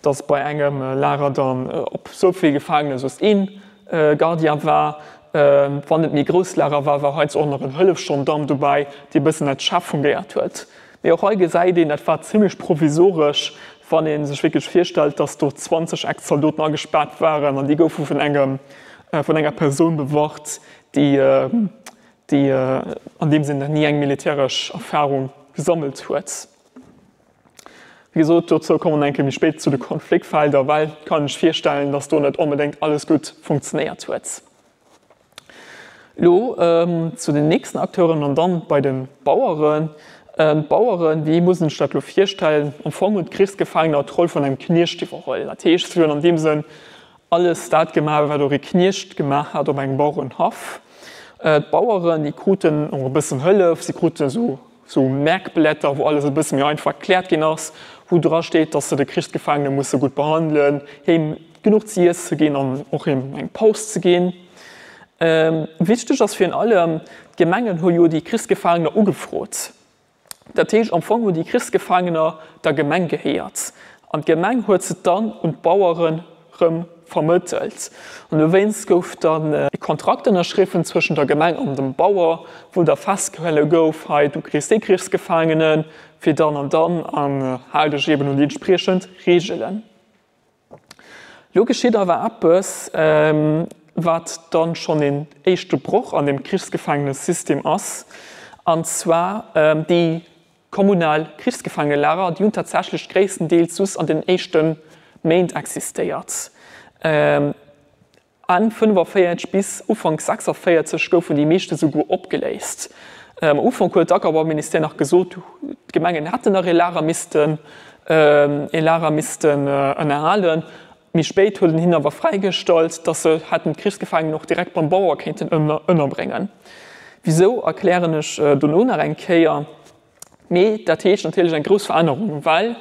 dass bei engem Lager dann op esou vill Gefaangene soss een. Gardien war. Wann et méi grouss Lager war, war heiansdo och nach en Hëllefsgendamm dobäi, dee bëssen als Chef fungéiert huet. Mee och hei gesäit een, dat war zimmlech provisoresch, wann ee sech wierklech virstellt, datt do 20 Ex-Zaldoten agespaart waren an déi goufe vun engem, vun enger Persoun bewacht, déi, déi an deem Sënn nach ni eng militäresch Erfarung gesammelt huet. Wéi gesot, dozou komme mer eng Kéier méi spéit zu de Konfliktfelder, well et kann een sech virstellen, dass do net onbedéngt alles gutt funktionéiert huet. Elo zu den nächsten Acteuren an dann bei de Baueren. D'Baueren, wéi muss een sech dat elo virstellen? Am Fong hunn d'Krichsgefaangener d'Roll vun engem Kniecht iwwerholl. Dat heescht, si hunn an deem Sënn alles dat gemaach, wat och ee Kniecht gemaach hat op engem Bauerenhaff. D'Baueren, déi kruten och e bëssen Hëllef, si kruten esou Sou Merkblätter, wou alles e bësse méi einfach erkläert ginn ass, wou dra steet, dass se de Krichsgefaangene musse gutt behandelen, him genuch ze iesse ginn an och him eng Paus ze ginn. Wichteg ass virun allem, d'Gemengen hu jo déi Krichsgefaangener ugefrot. Dat heescht, am Fong hunn déi Krichsgefaangener der Gemeng gehéiert an d'Gemeng huet se dann un d'Baueren rëm vermëttelt. An dowéinst gouf dann e Kontrakt ënnerschriwwen zwëschen der Gemeng an dem Bauer, wou da festgehale gouf, hei du kriss dee Krichsgefaangene fir dann an dann an hal dech eben un déi entspriechend Reegelen. Lo geschitt awer eppes, wat dann schonn een éischte Broch an deem Krichsgefaangenesystem ass, an zwar déi Kommunal Krichsgefaangelager, déi hunn tatsächlech gréisstendeels just an den éischte Méint existéiert. Enn 45 bis Ufank 46 goufen déi meeschte souguer opgeléist. Am Ufank huet d'Ackerbauministère nach gesot, d'Gemengen hätten nach ee Lager missten ee Lager missten ënnerhalen. Méi spéit huet en hinnen awer fräigestallt, datt se hätten d'Krichsgefaangenen och direkt beim Bauer kéinten ënnerbréngen. Wisou erklären ech dono nach eng Kéier. Mee dat heescht natierlech eng grouss Verännerung, well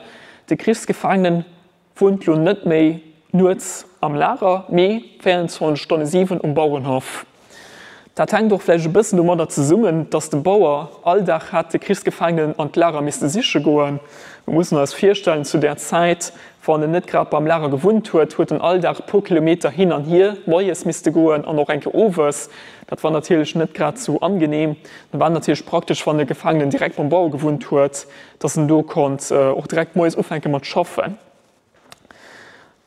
de Krichsgefaangenen wunnt lo net méi nuets am Lager, mee 24 Stonne 7 um Bauerenhaff. Dat hänkt och vläicht e bëssen domadder zesummen, datt de Bauer all Dag hätt de Krichsgefaangenen an d'Lager misste siche goen. Mir mussen eis virstellen, zu där Zäit, wann en net grad beim Lager gewunnt huet, huet en all Dag e puer Kilometer hin an hier moies misste goen an och eng Kéier owes. Dat war natierlech net grad sou angenehm. Da war et natierlech praktesch, wann de Gefaangenen direkt beim Bauer gewunnt huet, datt en do konnt och direkt moies ufänke mat schaffen.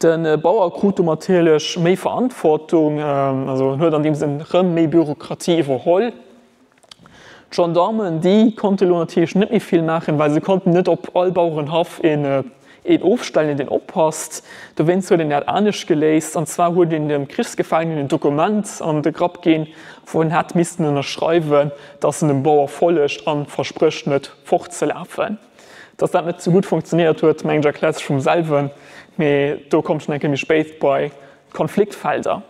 De Bauer krut do natierlech méi Verantwortung, also en huet an deem Sënn rëm méi Bürokratie iwwerholl. D'Gendarmen, déi konnte lo natierlech net méi vill maachen, well se konnten net op all Bauerenhaff een een ofstellen, deen oppasst. Dowéinst huet een dat anescht geléist, an zwar huet een dem Krichsgefaangenen en Dokument an de Grapp ginn, wou en hätt missten ënnerschreiwen, datt en dem Bauer follegt a versprécht net fortzelafen. Dass dat net sou gutt funktionéiert huet, mengen ech erkläert sech vum selwen, mee do kommt ech nach eng Kéier méi spéit bei d'Konfliktfelder.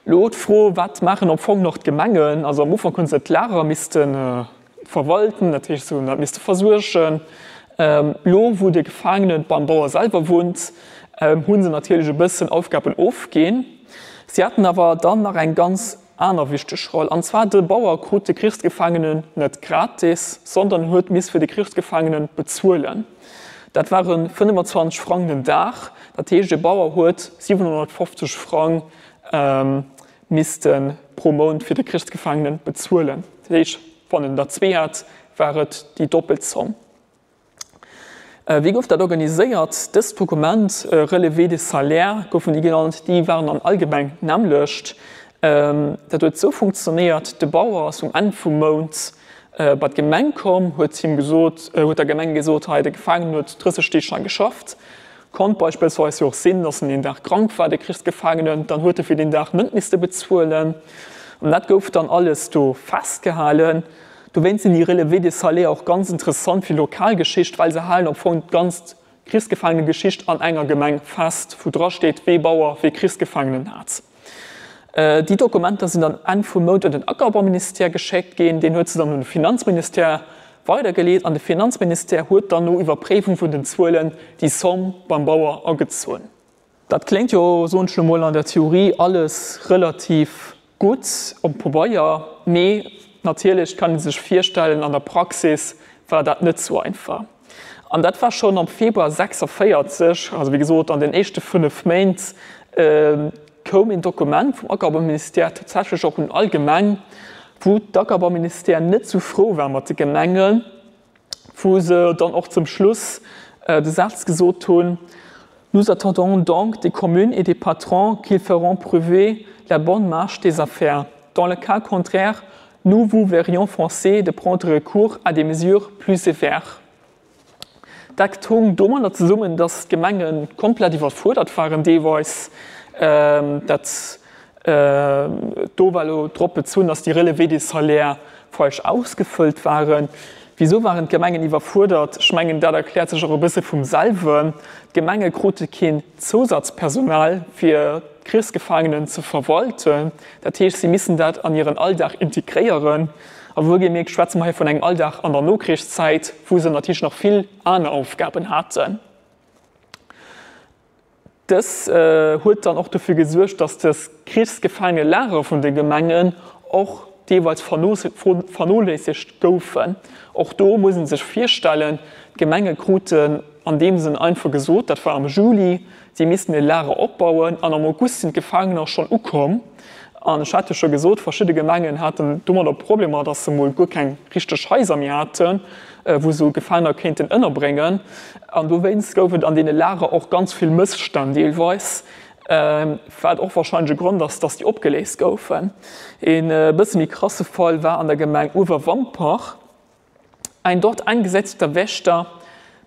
Elo d'Fro, Wat maachen am Fong nach d'Gemengen? Also am Ufank hu se d'Lager misste verwalten, dat heescht se hunn dat misste versuergen. Elo wou de Gefaangene beim Bauer selwer wunnt, hu se natierlech e bëssen Aufgaben ofginn. Si haten awer dann nach eng ganz Aner wichteg Roll, an zwar de Bauer krut de Krichsgefaangenen net gratis, sondern en huet miss fir de Krichsgefaangenen bezuelen. Dat ware 25 Frang den Dag, dat heescht e Bauer huet 750 Frang misste pro Mount fir de Krichsgefaangenen bezuelen. Dat heescht, wann en der zwee hat, war et déi doppelt Zomm. Wéi gouf dat organiséiert? Dëst Dokument, Relevé des salaires goufen déi genannt, déi waren an all Gemeng d'nämmlecht. Dat huet esou funktionéiert, De Bauer ass um Enn vum Mount bei d'Gemeng komm, huet him gesot, huet der Gemeng gesot, hei de Gefaangenen huet 30 Deeg hei geschafft. Konnt beispillsweis jo och sinn, datt en een Dag krank war, de Krichsgefaangenen, dann huet e fir deen Dag net misste bezuelen. An dat gouf dann alles do festgehalen. Dowéinst sinn déi Relevés de salaires och ganz interessant fir Lokalgeschicht, well se halen am Fong d'ganz Krichsgefaangenegeschicht an enger Gemeng fest, wou dra steet, wee Bauer wee Krichsgefaangenen hat. Déi Dokumenter sinn dann Enn vum Mount un den Ackerbauministère geschéckt ginn, deen huet se dann un de Finanzministère weidergeleet an de Finanzministère huet dann no Iwwerpréiwung vun den Zuelen déi Somm beim Bauer agezunn. Dat kléngt jo, soen ech lo mol, an der Theorie alles relativ gutt op Pabeier, mee natierlech kann ee sech virstellen, an der Praxis war dat net sou einfach. An dat war schonn am Februar 46, also wéi gesot an den éischte 5 Méint. koum een Dokument vum Ackerbauministère tatsächlech och un all Gemeng, wou d'Ackerbauministère net sou frou war mat de Gemengen, wou se dann och zum Schluss de Saz gesot hunn, Nous attendons donc des communes et des patrons qu'ils feront prouver la bonne marche des affaires. Dans le cas contraire, nous vous verrions forcés de prendre recours à des mesures plus sévères. Dat hung domadder zesummen, datt d'Gemenge komplett iwwerfuerdert waren deelweis. Dat do war elo drop bezunn, datt déi Relevés des salaires falsch ausgefëllt waren. Wisou waren d'Gemengen iwwerfuerdert? Ech mengen, dat erkläert sech och e bësse vum selwen. D'Gemenge krute keen Zousatzpersonal, fir d'Krichsgefaangenen ze verwalten. Dat heescht, si missen dat an hiren Alldag integréieren. A wuelgemierkt schwätze mer hei vun engem Alldag an der Nokrichszäit, wou se natierlech nach vill aner Aufgaben haten. Dës huet dann och dofir gesuergt, datt dës Krichsgefaangelager vun de Gemengen och deelweis vernoléissegt goufen. Och do muss ee sech virstellen, d'Gemenge kruten an deem Sënn einfach gesot, dat war am Juli, si missten e Lager opbauen an am August sinn d'Gefaangener schonn ukomm. An ech hat jo scho gesot, verschidde Gemengen haten domadder Problemer, datt se mol guer keng richteg Haiser méi haten, wou se Gefaangener kéinten ënnerbréngen. An dowéinst gouf et an deene Lager och ganz vill Mësstänn deelweis, wat och warscheinlech e Grond ass, datt déi opgeléist goufen. E bësse méi krasse Fall war an der Gemeng Uewerwampach. Ein dort eingesetzter Wächter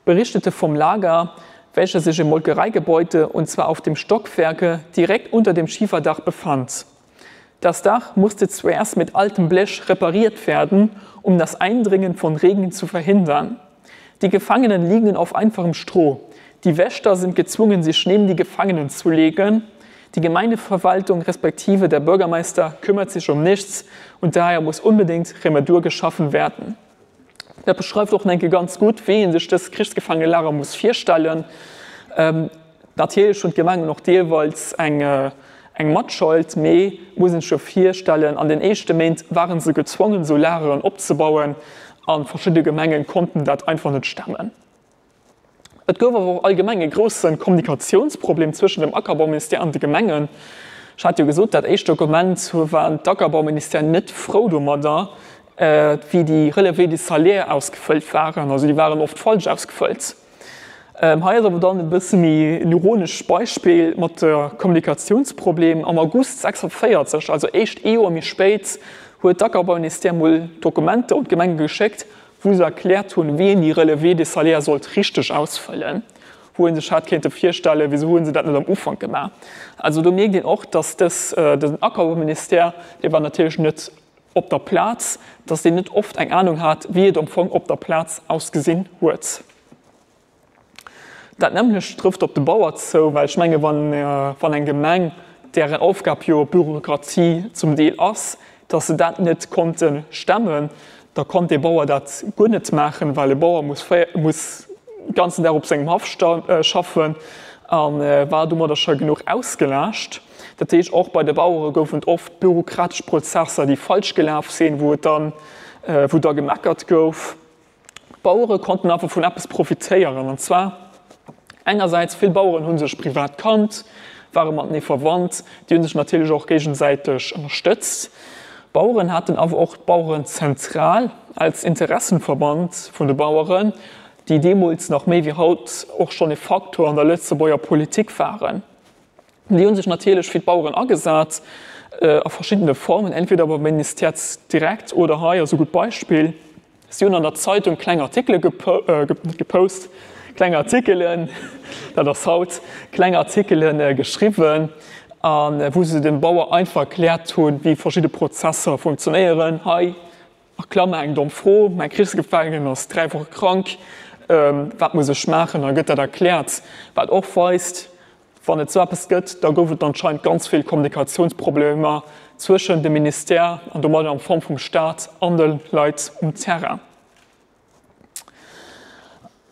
berichtete vom Lager, welcher sich im Molkereigebäude und zwar auf dem Stockwerke direkt unter dem Schieferdach befand. Das Dach musste zuerst mit altem Blech repariert werden, um das Eindringen von Regen zu verhindern. Die Gefangenen liegen auf einfachem Stroh. Die Wächter sind gezwungen, sich neben die Gefangenen zu legen. Die Gemeindeverwaltung respektive der Bürgermeister kümmert sich um nichts und daher muss unbedingt Remedur geschaffen werden. Dat beschreift och enke ganz gutt, wéi ee sech dës Krichsgefaangelager muss virstellen. Natierlech hunn d'Gemengen och deelweils eng eng Matschold, mee muss een sech jo virstellen, an den éischte Méint ware se gezwongen, esou Lageren opzebauen a verschidde Gemenge konnten dat einfach net stemmen. Et gouf awer och allgemeng e grousse Kommunikatiounsproblem zwëschen dem Ackerbauministère an de Gemengen. Ech hat jo gesot, dat éischt Dokument war d'Ackerbauministère net frou domadder, wéi déi Relevés de salaires ausgefëllt waren. Also déi waren oft falsch ausgefëllt. Hei ass awer dann e bësse méi en ironescht Beispill mat de Kommunikatiounsproblem. Am August 46, also éischt ee Joer méi spéit, huet d'Ackerbauministère mol Dokumenter un d'Gemenge geschéckt, wou se erkläert hunn, wéi een déi Relevés des salaires sollt richteg ausfëllen, wou ee sech hätt kéinte virstellen, wéisou hu se dat net am Ufank gemaach. Also do mierkt een och, dass dës, dësen Ackerbauministère, dee war natierlech net op der Plaz, dass deen net oft eng Anung hat, wéi et am Fong op der Plaz ausgesinn huet. Dat nämmlecht trëfft op de Bauer zou, well ech menge wann eng Gemeng, dären Aufgab jo Bürokratie zum Deel ass, datt se dat net konnte stemmen, da konnt dee Bauer dat guer net maachen, well e Bauer muss muss de ganzen Dag op sengem Haff schaffen a war domadder scho genuch ausgelaascht. Dat heescht, och bei de Bauere goufen et oft bürokratesch Prozesser, déi falsch gelaf sinn, wou et dann, wou da gemeckert gouf. D'Bauere konnten awer vun eppes profitéieren, an zwar engersäits, vill Baueren hu sech privat kannt, ware matenee verwannt, déi hu sech natierlech och géigesäiteg ënnerstëtzt. D'Baueren haten awer och d'Bauerenzentral als Interessenverband vun de Baueren, déi deemools nach méi wéi haut och schonn e Faktor an der Lëtzebuerger Politik waren. Déi hu sech natierlech fir d'Baueren agesat a verschiddene Formen, entweder beim Ministère direkt oder hei ass e gutt Beispill, si hunn an der Zeitung kleng Artikele net gepost, kleng Artikelen, dat ass haut, kleng Artikele geschriwwen, a wou se dem Bauer einfach erkläert hunn, wéi verschidde Prozesser funktionéieren. Hei a Klammer eng domm Fro, mäi Krichsgefaangenen ass 3 Woche krank, wat muss ech maachen? Da gëtt dat erkläert, wat och weist, Wann et sou eppes gëtt, da gouf et anscheinend ganz vill Kommunikatiounsproblemer zwëschen dem Ministère, an domadder am Fong vum Staat, an de Leit um Terrain.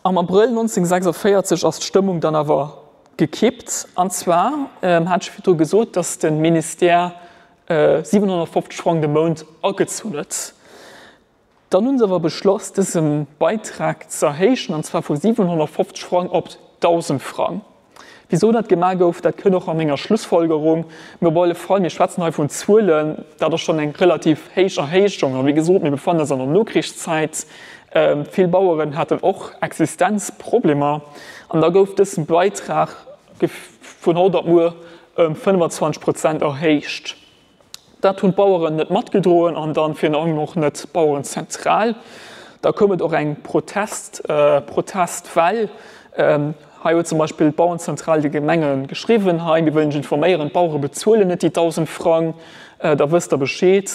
Am Abrëll 1946 ass d'Stëmmung dann awer gekippt. An zwar hat ech virdru gesot, datt de Ministère 750 Frang de Mount agezunn huet. Dann hunn se awer beschloss, dëse Beitrag ze erhéijen, an zwar vu 750 Frang op 1.000 Frang. Wisou dat gemaach gouf, dat kënn och a menger Schlussfolgerung. Mee op alle Fall, mir schwätzen hei vun Zuelen, dat ass schonn eng relativ héich Erhéijung. A wéi gesot, mir befannen eis an der Nokrichszäit. Vill Baueren haten och Existenzproblemer. An da gouf dësen Beitrag vun haut op muer ëm 25 Prozent erhéicht. Dat hunn d'Baueren net matgedroen an dann virun allem och net d'Bauerenzentral. Da koum et och eng Protest, Protestwell. Hei huet zum Beispill d'Bauerenzentral de Gemenge geschriwwen, hei mir wëllen iech informéieren, d'Bauere bezuelen net déi 1.000 Frang, da wësst der Bescheed.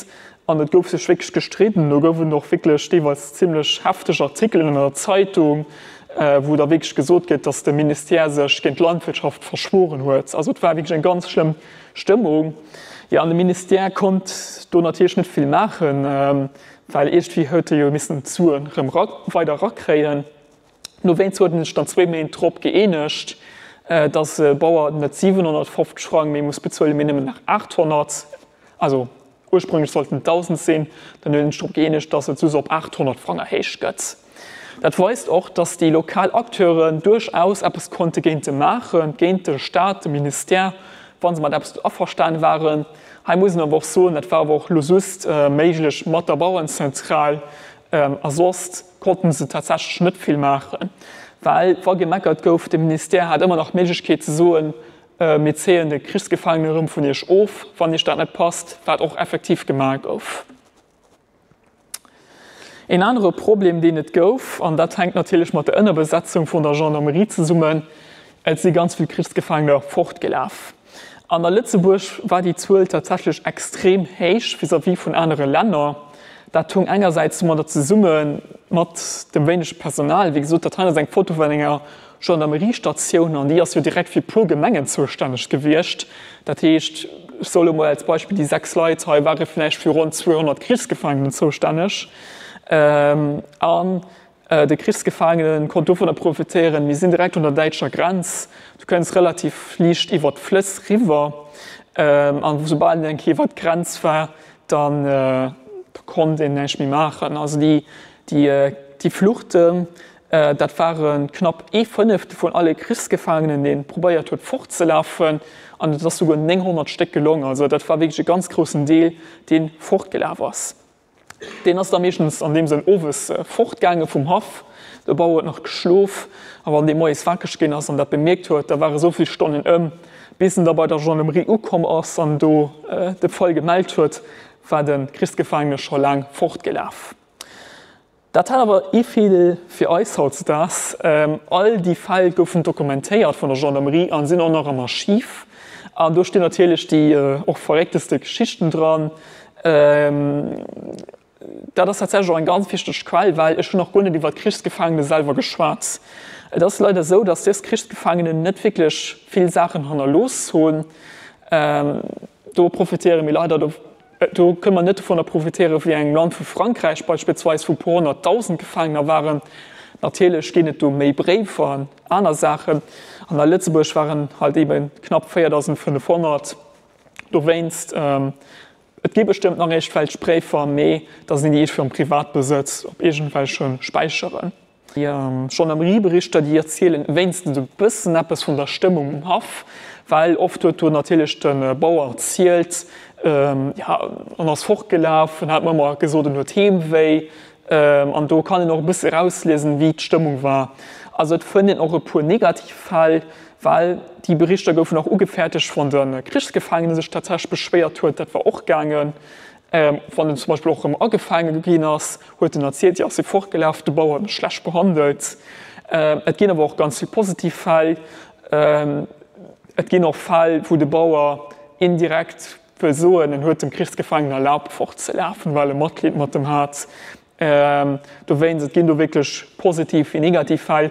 An et gouf sech wierklech gestridden. Do gouf et och wierklech deelweis zimlech hefteg Artikelen an der Zeitung, wou da wierklech gesot gëtt, datt de Ministère sech géint d'Landwirtschaft verschworen huet. Also et war wierklech eng ganz schlëmm Stëmmung. Jo, an de Ministère konnt do natierlech net vill maachen, well iergendwéi huet e jo missen d'Suen erëm weider erakréien. Dowéinst huet en sech dann zwéi Méint drop gëeenegt, datt e Bauer net 750 Frang méi muss bezuelen, mee nëmmen nach 800. Also Ursprünglech sollten et 1.000 sinn, dann huet een sech drop gëeenegt, datt et just op 800 Frang erhéicht gëtt. Dat weist och, datt déi lokal Acteuren duerchaus eppes konnte géinte maachen, géint de Staat, de Ministère, wa se mat eppes averstane waren. Hei muss een awer och soen, dat war awer och elo just méiglech mat der Bauerenzentral, a soss konnte se tatsächlech net vill maachen, well wa gemeckert gouf, de Ministère hat ëmmer nach d'Méiglechkeet ze soen, Mir zéien de Krichsgefaangenen erëm vun iech of, wann iech dat net passt, wat och effektiv gemaach gouf. Een anere Problem, deen et gouf, an dat hänkt natierlech mat der Ënnerbesetzung vun der Gendarmerie zesummen, Et si ganz vill Krichsgefaangener fortgelaf. An a Lëtzebuerg war déi Zuel tatsächlech extrem héich vis-à-vis vun anere Länner. Dat hung engersäits domadder zesumme mat dem wéinege Personal. Wéi gesot, dat hei ass eng Foto vun enger Gendarmeriestatioun, an déi ass jo direkt fir puer Gemengen zoustänneg gewiescht. Dat heescht, ech soe lo mol als Beispill, déi 6 Leit hei ware vläicht fir ronn 200 Krichsgefaangenen zoustänneg. An de Krichsgefaangene konnt dovunner profitéieren, mir sinn direkt un der däitscher Grenz, du kënns relativ liicht iwwer d'Flëss riwwer. An soubal een eng Kéier iwwer d'Grenz war, da konnt een näischt méi maachen. Also déi Fluchten, Dat ware knapp ee Fënneftel vun alle Krichsgefaangenen, dee probéiert huet fortzelafen, an et ass souguer 900 Stéck gelong. Also dat war wierklech e ganz groussen Deel, dee fortgelaf ass. Deen ass da meeschtens an deem Sënn owes fortgaange vum Haff. De Bauer huet nach geschlof, a wann dee moies wakereg ginn ass an dat bemierkt huet, da ware sou vill Stonnen ëm, bis en da bei der Gendarmerie ukomm ass an do de Fall gemellt huet, war de Krichsgefaangene scho laang fortgelaf. Dat hat awer ee Virdeel fir eis hautzedaags, All déi Fäll goufen dokumentéiert vun der Gendarmerie a sinn och nach am Archiv. An do stinn natierlech déi och verréckteste Geschichten dran. Dat ass tatsächlech och eng ganz wichteg Quell, well ech hunn nach guer net iwwer d'Krichsgefaangene selwer geschwat. Et ass leider esou, datt dës Krichsgefaangenen net wierklech vill Saachen hannerlooss hunn. Do profitéiere mir leider. Do kënne mer net dovunner profitéieren, wéi engem Land wou Frankräich beispillsweis, wou e puer honnertdausend Gefaangener waren. Natierlech ginn et do méi Bréifer an aner Saachen. An a Lëtzebuerg waren halt eebe knapp 4.500. Dowéinst, et gi bestëmmt nach iergendwelch Bréifer, mee da sinn déi iergendwéi am Privatbesëtz op iergendwelche Späicheren. Déi Gendarmerieberichter, déi erzielen wéinstens e bëssen eppes vun der Stëmmung um Haff, well oft huet do natierlech de Bauer erzielt, jo, en ass fortgelaf, en hat mer ëmmer gesot, en huet Heemwéi. An do kann een och e bësse erausliesen, wéi d'Stëmmung war. Also et fënnt een och e puer negativ Fäll, well déi Berichter goufen och ugefäerdegt, wann de Krichsgefaangene sech tatsächlech beschwéiert huet, dat war och gaangen. Wann en zum Beispill och erëm agefaange ginn ass, huet en erzielt, jo, ech si fortgelaf, de Bauer huet mech schlecht behandelt. Et ginn awer och ganz vill positiv Fäll. Et ginn och Fäll, wou de Bauer indirekt wëll soen, en huet dem Krichsgefaangenen erlaabt fortzelafen, well e Matleed mat em hat. Dowéinst, et ginn do wierklech positiv wéi negativ Fäll.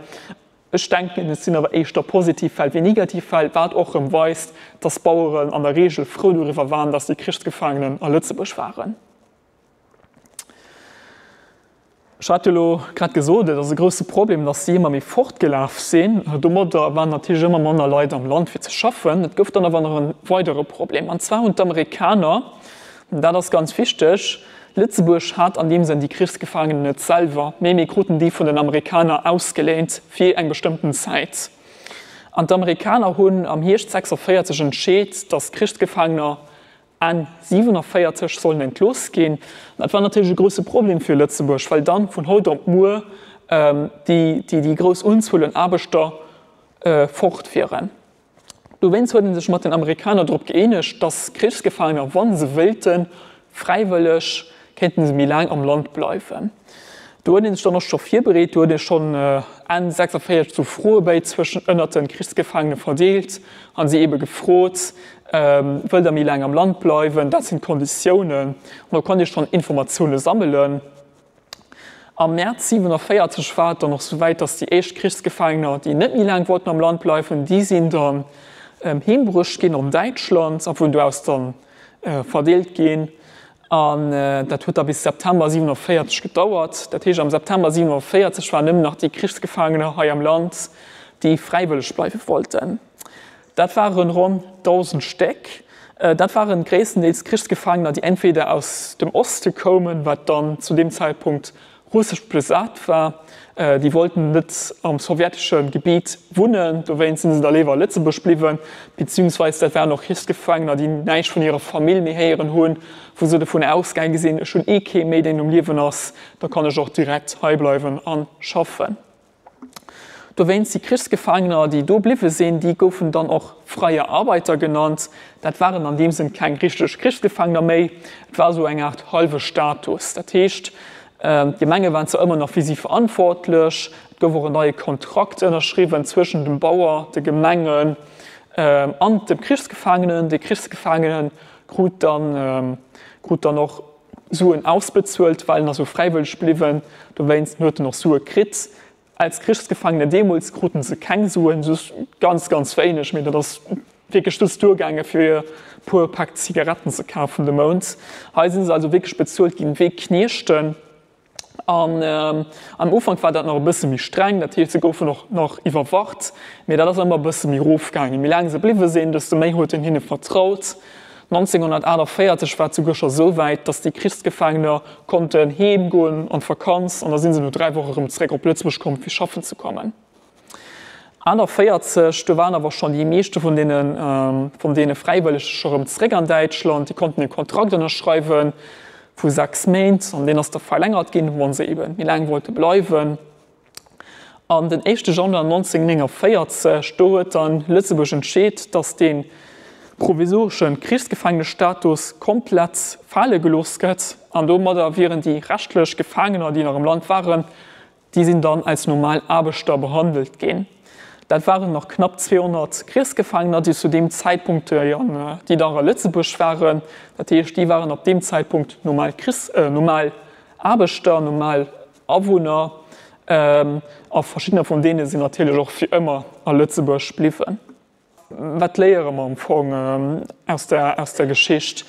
Ech denken, et sinn awer éischter positiv Fäll wéi negativ Fäll, wat och erëm weist, dass d'Baueren an der Regel frou doriwwer waren, dass déi Krichsgefaangenen a Lëtzebuerg waren. Ech hat jo elo grad gesot, et ass e grousse Problem, dass si ëmmer méi fortgelaf sinn. Domadder waren natierlech ëmmer manner Leit am Land fir ze schaffen. Et gouf dann awer nach e weidere Problem, an zwar hunn d'Amerikaner, Dat ass ganz wichteg. Lëtzebuerg hat an deem Sënn déi Krichsgefaangenen net selwer, mee mir kruten déi vun den Amerikaner ausgeléint fir eng bestëmmten Zäit. An d'Amerikaner hunn am Hierscht 46 entscheet, datt d'Krichsgefaangener Enn 47 sollen entlooss ginn. Dat war natierlech e grousse Problem fir Lëtzebuerg, well dann vun haut op muer déi déi grouss Unzuel un Aarbechter fort wieren. Dowéinst huet ee sech mat den Amerikaner drop gëeenegt, datt Krichsgefaangener, wa se wéilten, fräiwëlleg kéinten se méi laang am Land bleiwen. Do huet ee sech dann och scho virbereet, do huet ee schonn Enn 46 sou Froebéi zwëschen ënnert de Krichsgefaangene verdeelt a si eebe gefrot, Wëllt der méi laang am Land bleiwen? Dat sinn d'Konditiounen. An do konnt ee schonn Informatioune sammelen. Am Mäerz 47 war et dann och souwäit, datt déi éischt Krichsgefaangener, déi net méi laang wollten am Land bleiwen, déi sinn dann heembruecht ginn an Däitschland a vun do aus dann verdeelt ginn. An dat huet da bis September 47 gedauert. Dat heescht, am September 47 waren nëmmen nach déi Krichsgefaangener hei am Land, déi fräiwëlleg bleiwe wollten. Dat waren ronn 1.000 Stéck. Dat waren gréisstendeels Krichsgefaangener, déi entweder aus dem Oste koumen, wat dann zu deem Zäitpunkt russesch besat war, déi wollten net am sowjetesche Gebiet wunnen, dowéinst sinn se da léiwer a Lëtzebuerg bliwwen, beziehungsweis dat waren och Krichsgefaangener, déi näischt vun hirer Famill méi héieren hunn, wou se dovun ausgaange sinn, ech hunn eh kee méi, deen um Liewen ass, da kann ech och direkt hei bleiwen a schaffen. Dowéinst déi Krichsgefaangener, déi do bliwwe sinn, déi goufen dann och freie Arbeiter genannt. Dat waren an deem Sënn keng richteg Krichsgefaangener méi, et war esou eng Aart hallwe Status. Dat heescht, d'Gemenge waren zwar ëmmer nach fir si verantwortlech, et gouf och en neie Kontrakt ënnerschriwwen zwëschen dem Bauer, de Gemengen an dem Krichsgefaangenen. De Krichsgefaangene krut dann krut dann och Suen ausbezuelt, well en ass jo fräiwëlleg bliwwen, dowéinst huet en och Sue kritt. Als Krichsgefaangene deemools kruten se keng Suen, just ganz, ganz wéineg, mee dat ass wierklech just duergaange fir e puer Päck Zigaretten ze kafen de Mount. Hei si se also wierklech bezuelt ginn wéi Kniechten. An am Ufank war dat nach e bësse méi streng, dat heescht, se goufen och nach iwwerwacht, mee dat ass ëmmer e bësse méi erofgaangen. Méi laang se bliwwe sinn, desto méi huet een hinne vertraut. 1948 war et souguer scho sou wäit, datt déi Krichsgefaangener konnten heem goen an d'Vakanz an da si se no 3 Woche rëm zeréck op Lëtzebuerg komm fir schaffen ze kommen. 48, do waren awer schonn déi meeschte vun deene vun deene Fräiwëllege scho rëm zeréck an Däitschland. Déi konnten e Kontrakt ënnerschreiwe vu 6 Méint an deen ass da verlängert ginn, wa se ebe méi laang wollte bleiwen. An den éischte Januar 1949, do huet dann Lëtzebuerg entscheet, datt dee provisoresche Krichsgefaangenestatus komplett fale gelooss gëtt an domadder wieren déi reschtlech Gefaangener, déi nach am Land waren, Déi sinn dann als normal Aarbechter behandelt ginn. Dat waren nach knapp 200 Krichsgefaangener, déi zu deem Zäitpunkt, déi nach a Lëtzebuerg waren. Dat heescht, déi waren ab deem Zäitpunkt normal Krichs-, normal Aarbechter, normal Awunner. A verschiddener vun deene sinn natierlech och fir ëmmer a Lëtzebuerg bliwwen. Wat léiere mer am Fong aus der, aus der Geschicht?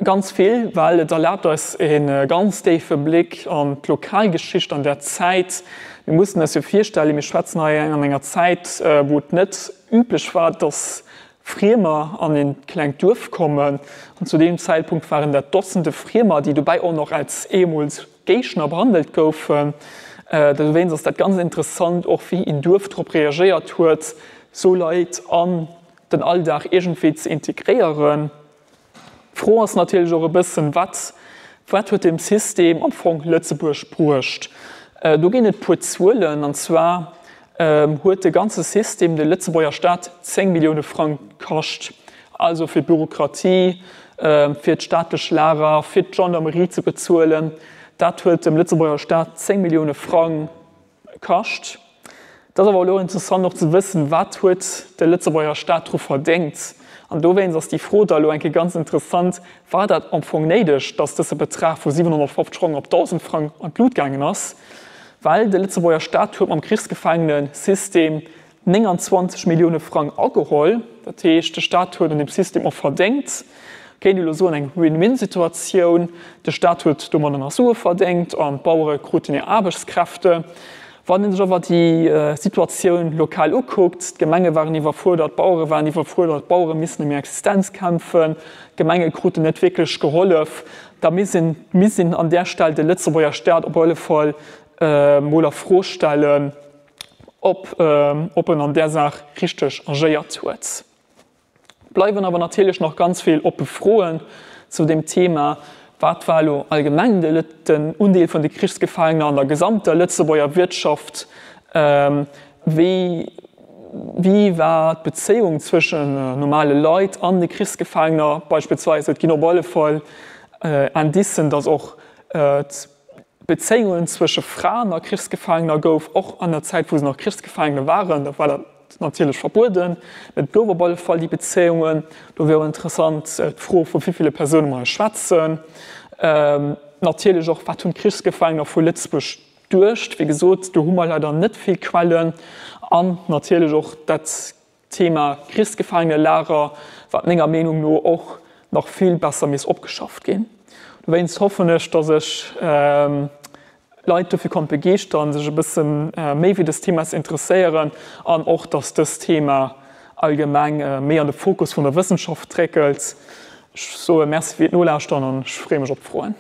Ganz vill, well et erlaabt eis e ganz déife Bléck an d'Lokalgeschicht an der Zäit. Mir mussen eis jo virstellen, mir schwätzen hei an enger Zäit, wou et net üblech war, dass Friemer an e klengt Duerf kommen. An zu deem Zäitpunkt waren dat Dozende Friemer, déi dobäi och nach als ehemools Géigner behandelt goufen. Dowéinst ass dat ganz interessant, och wéi een Duerf drop reagéiert huet, sou Leit an den Alldag iergendwéi ze integréieren. D'Fro ass natierlech och e bëssen, wat wat huet deem System am Fong Lëtzebuerg bruecht? Do ginn et puer Zuelen, an zwar huet de ganze System de Lëtzebuerger Staat 10 Millioune Frang kascht, also fir d'Bürokratie, fir d'staatlech Lager, fir d'Gendarmerie ze bezuelen. Dat huet dem Lëtzebuerger Staat 10 Millioune Frang kascht. Et ass awer elo interessant och ze wëssen, wat huet de Lëtzebuerger Staat dru verdéngt? An dowéinst ass déi Fro da elo eng Kéier ganz interessant, War dat am Fong néideg, datt dësse Betrag vu 750 Frang op 1.000 Frang an d'Lut gaangen ass? Well de Lëtzebuerger Staat huet mam Krichsgefaangenesystem 29 Millioune Frang ageholl. Dat heescht, de Staat huet un deem System och verdéngt. Kéint ee elo soen, eng Win-win-Situatioun. De Staat huet domadder nach Sue verdéngt an d'Bauere kruten hir Aarbechtskräfte. Wann ee sech awer déi Situatioun lokal ukuckt, d'Gemenge waren iwwerfuerdert, d'Bauere waren iwwerfuerdert, d'Bauere missen ëm hir Existenz kämpfen, d'Gemenge kruten net wierklech gehollef, da misst een, misst een an där Stell de Lëtzebuerger Staat op alle Fall mol a Fro stellen. Ob ob en an där Saach richteg agéiert huet. Bleiwen awer natierlech nach ganz vill oppe Froen zu deem Thema. Wat war elo allgemeng de den Undeel vun de Krichsgefaangener an der gesamter Lëtzebuerger Wirtschaft? Wéi wéi war d'Bezéiung zwëschen normale Leit an de Krichsgefaangener beispillsweis? Et ginn op alle Fall Indicen, datt och D'Bezéiungen zwësche Fraen a Krichsgefaangener gouf och an der Zäit wou se nach Krichsgefaangene waren, da war dat natierlech verbueden, mä et gouf op alle Fall déi Bezéiungen. Do wier och interessant d'Fro vu wéi ville Persoune mer hei schwätzen. Natierlech och, wat hunn d'Krichsgefaangener vu Lëtzebuerg duecht? Wéi gesot, do hu mer leider net vill Quellen. An natierlech och dat Thema Krichsgefaangenelager, wat menger Meenung no och nach vill besser misst opgeschafft ginn. Dowéinst hoffen ech, dass ech Leit dofir konnt begeeschteren, sech e bësse méi fir dëst Thema ze interesséieren an och, dass dëst Thema allgemeng méi an de Fokus vun der Wëssenschaft réckelt. Ech soe Merci fir d'Nolauschteren an ech freeë mech op d'Froen.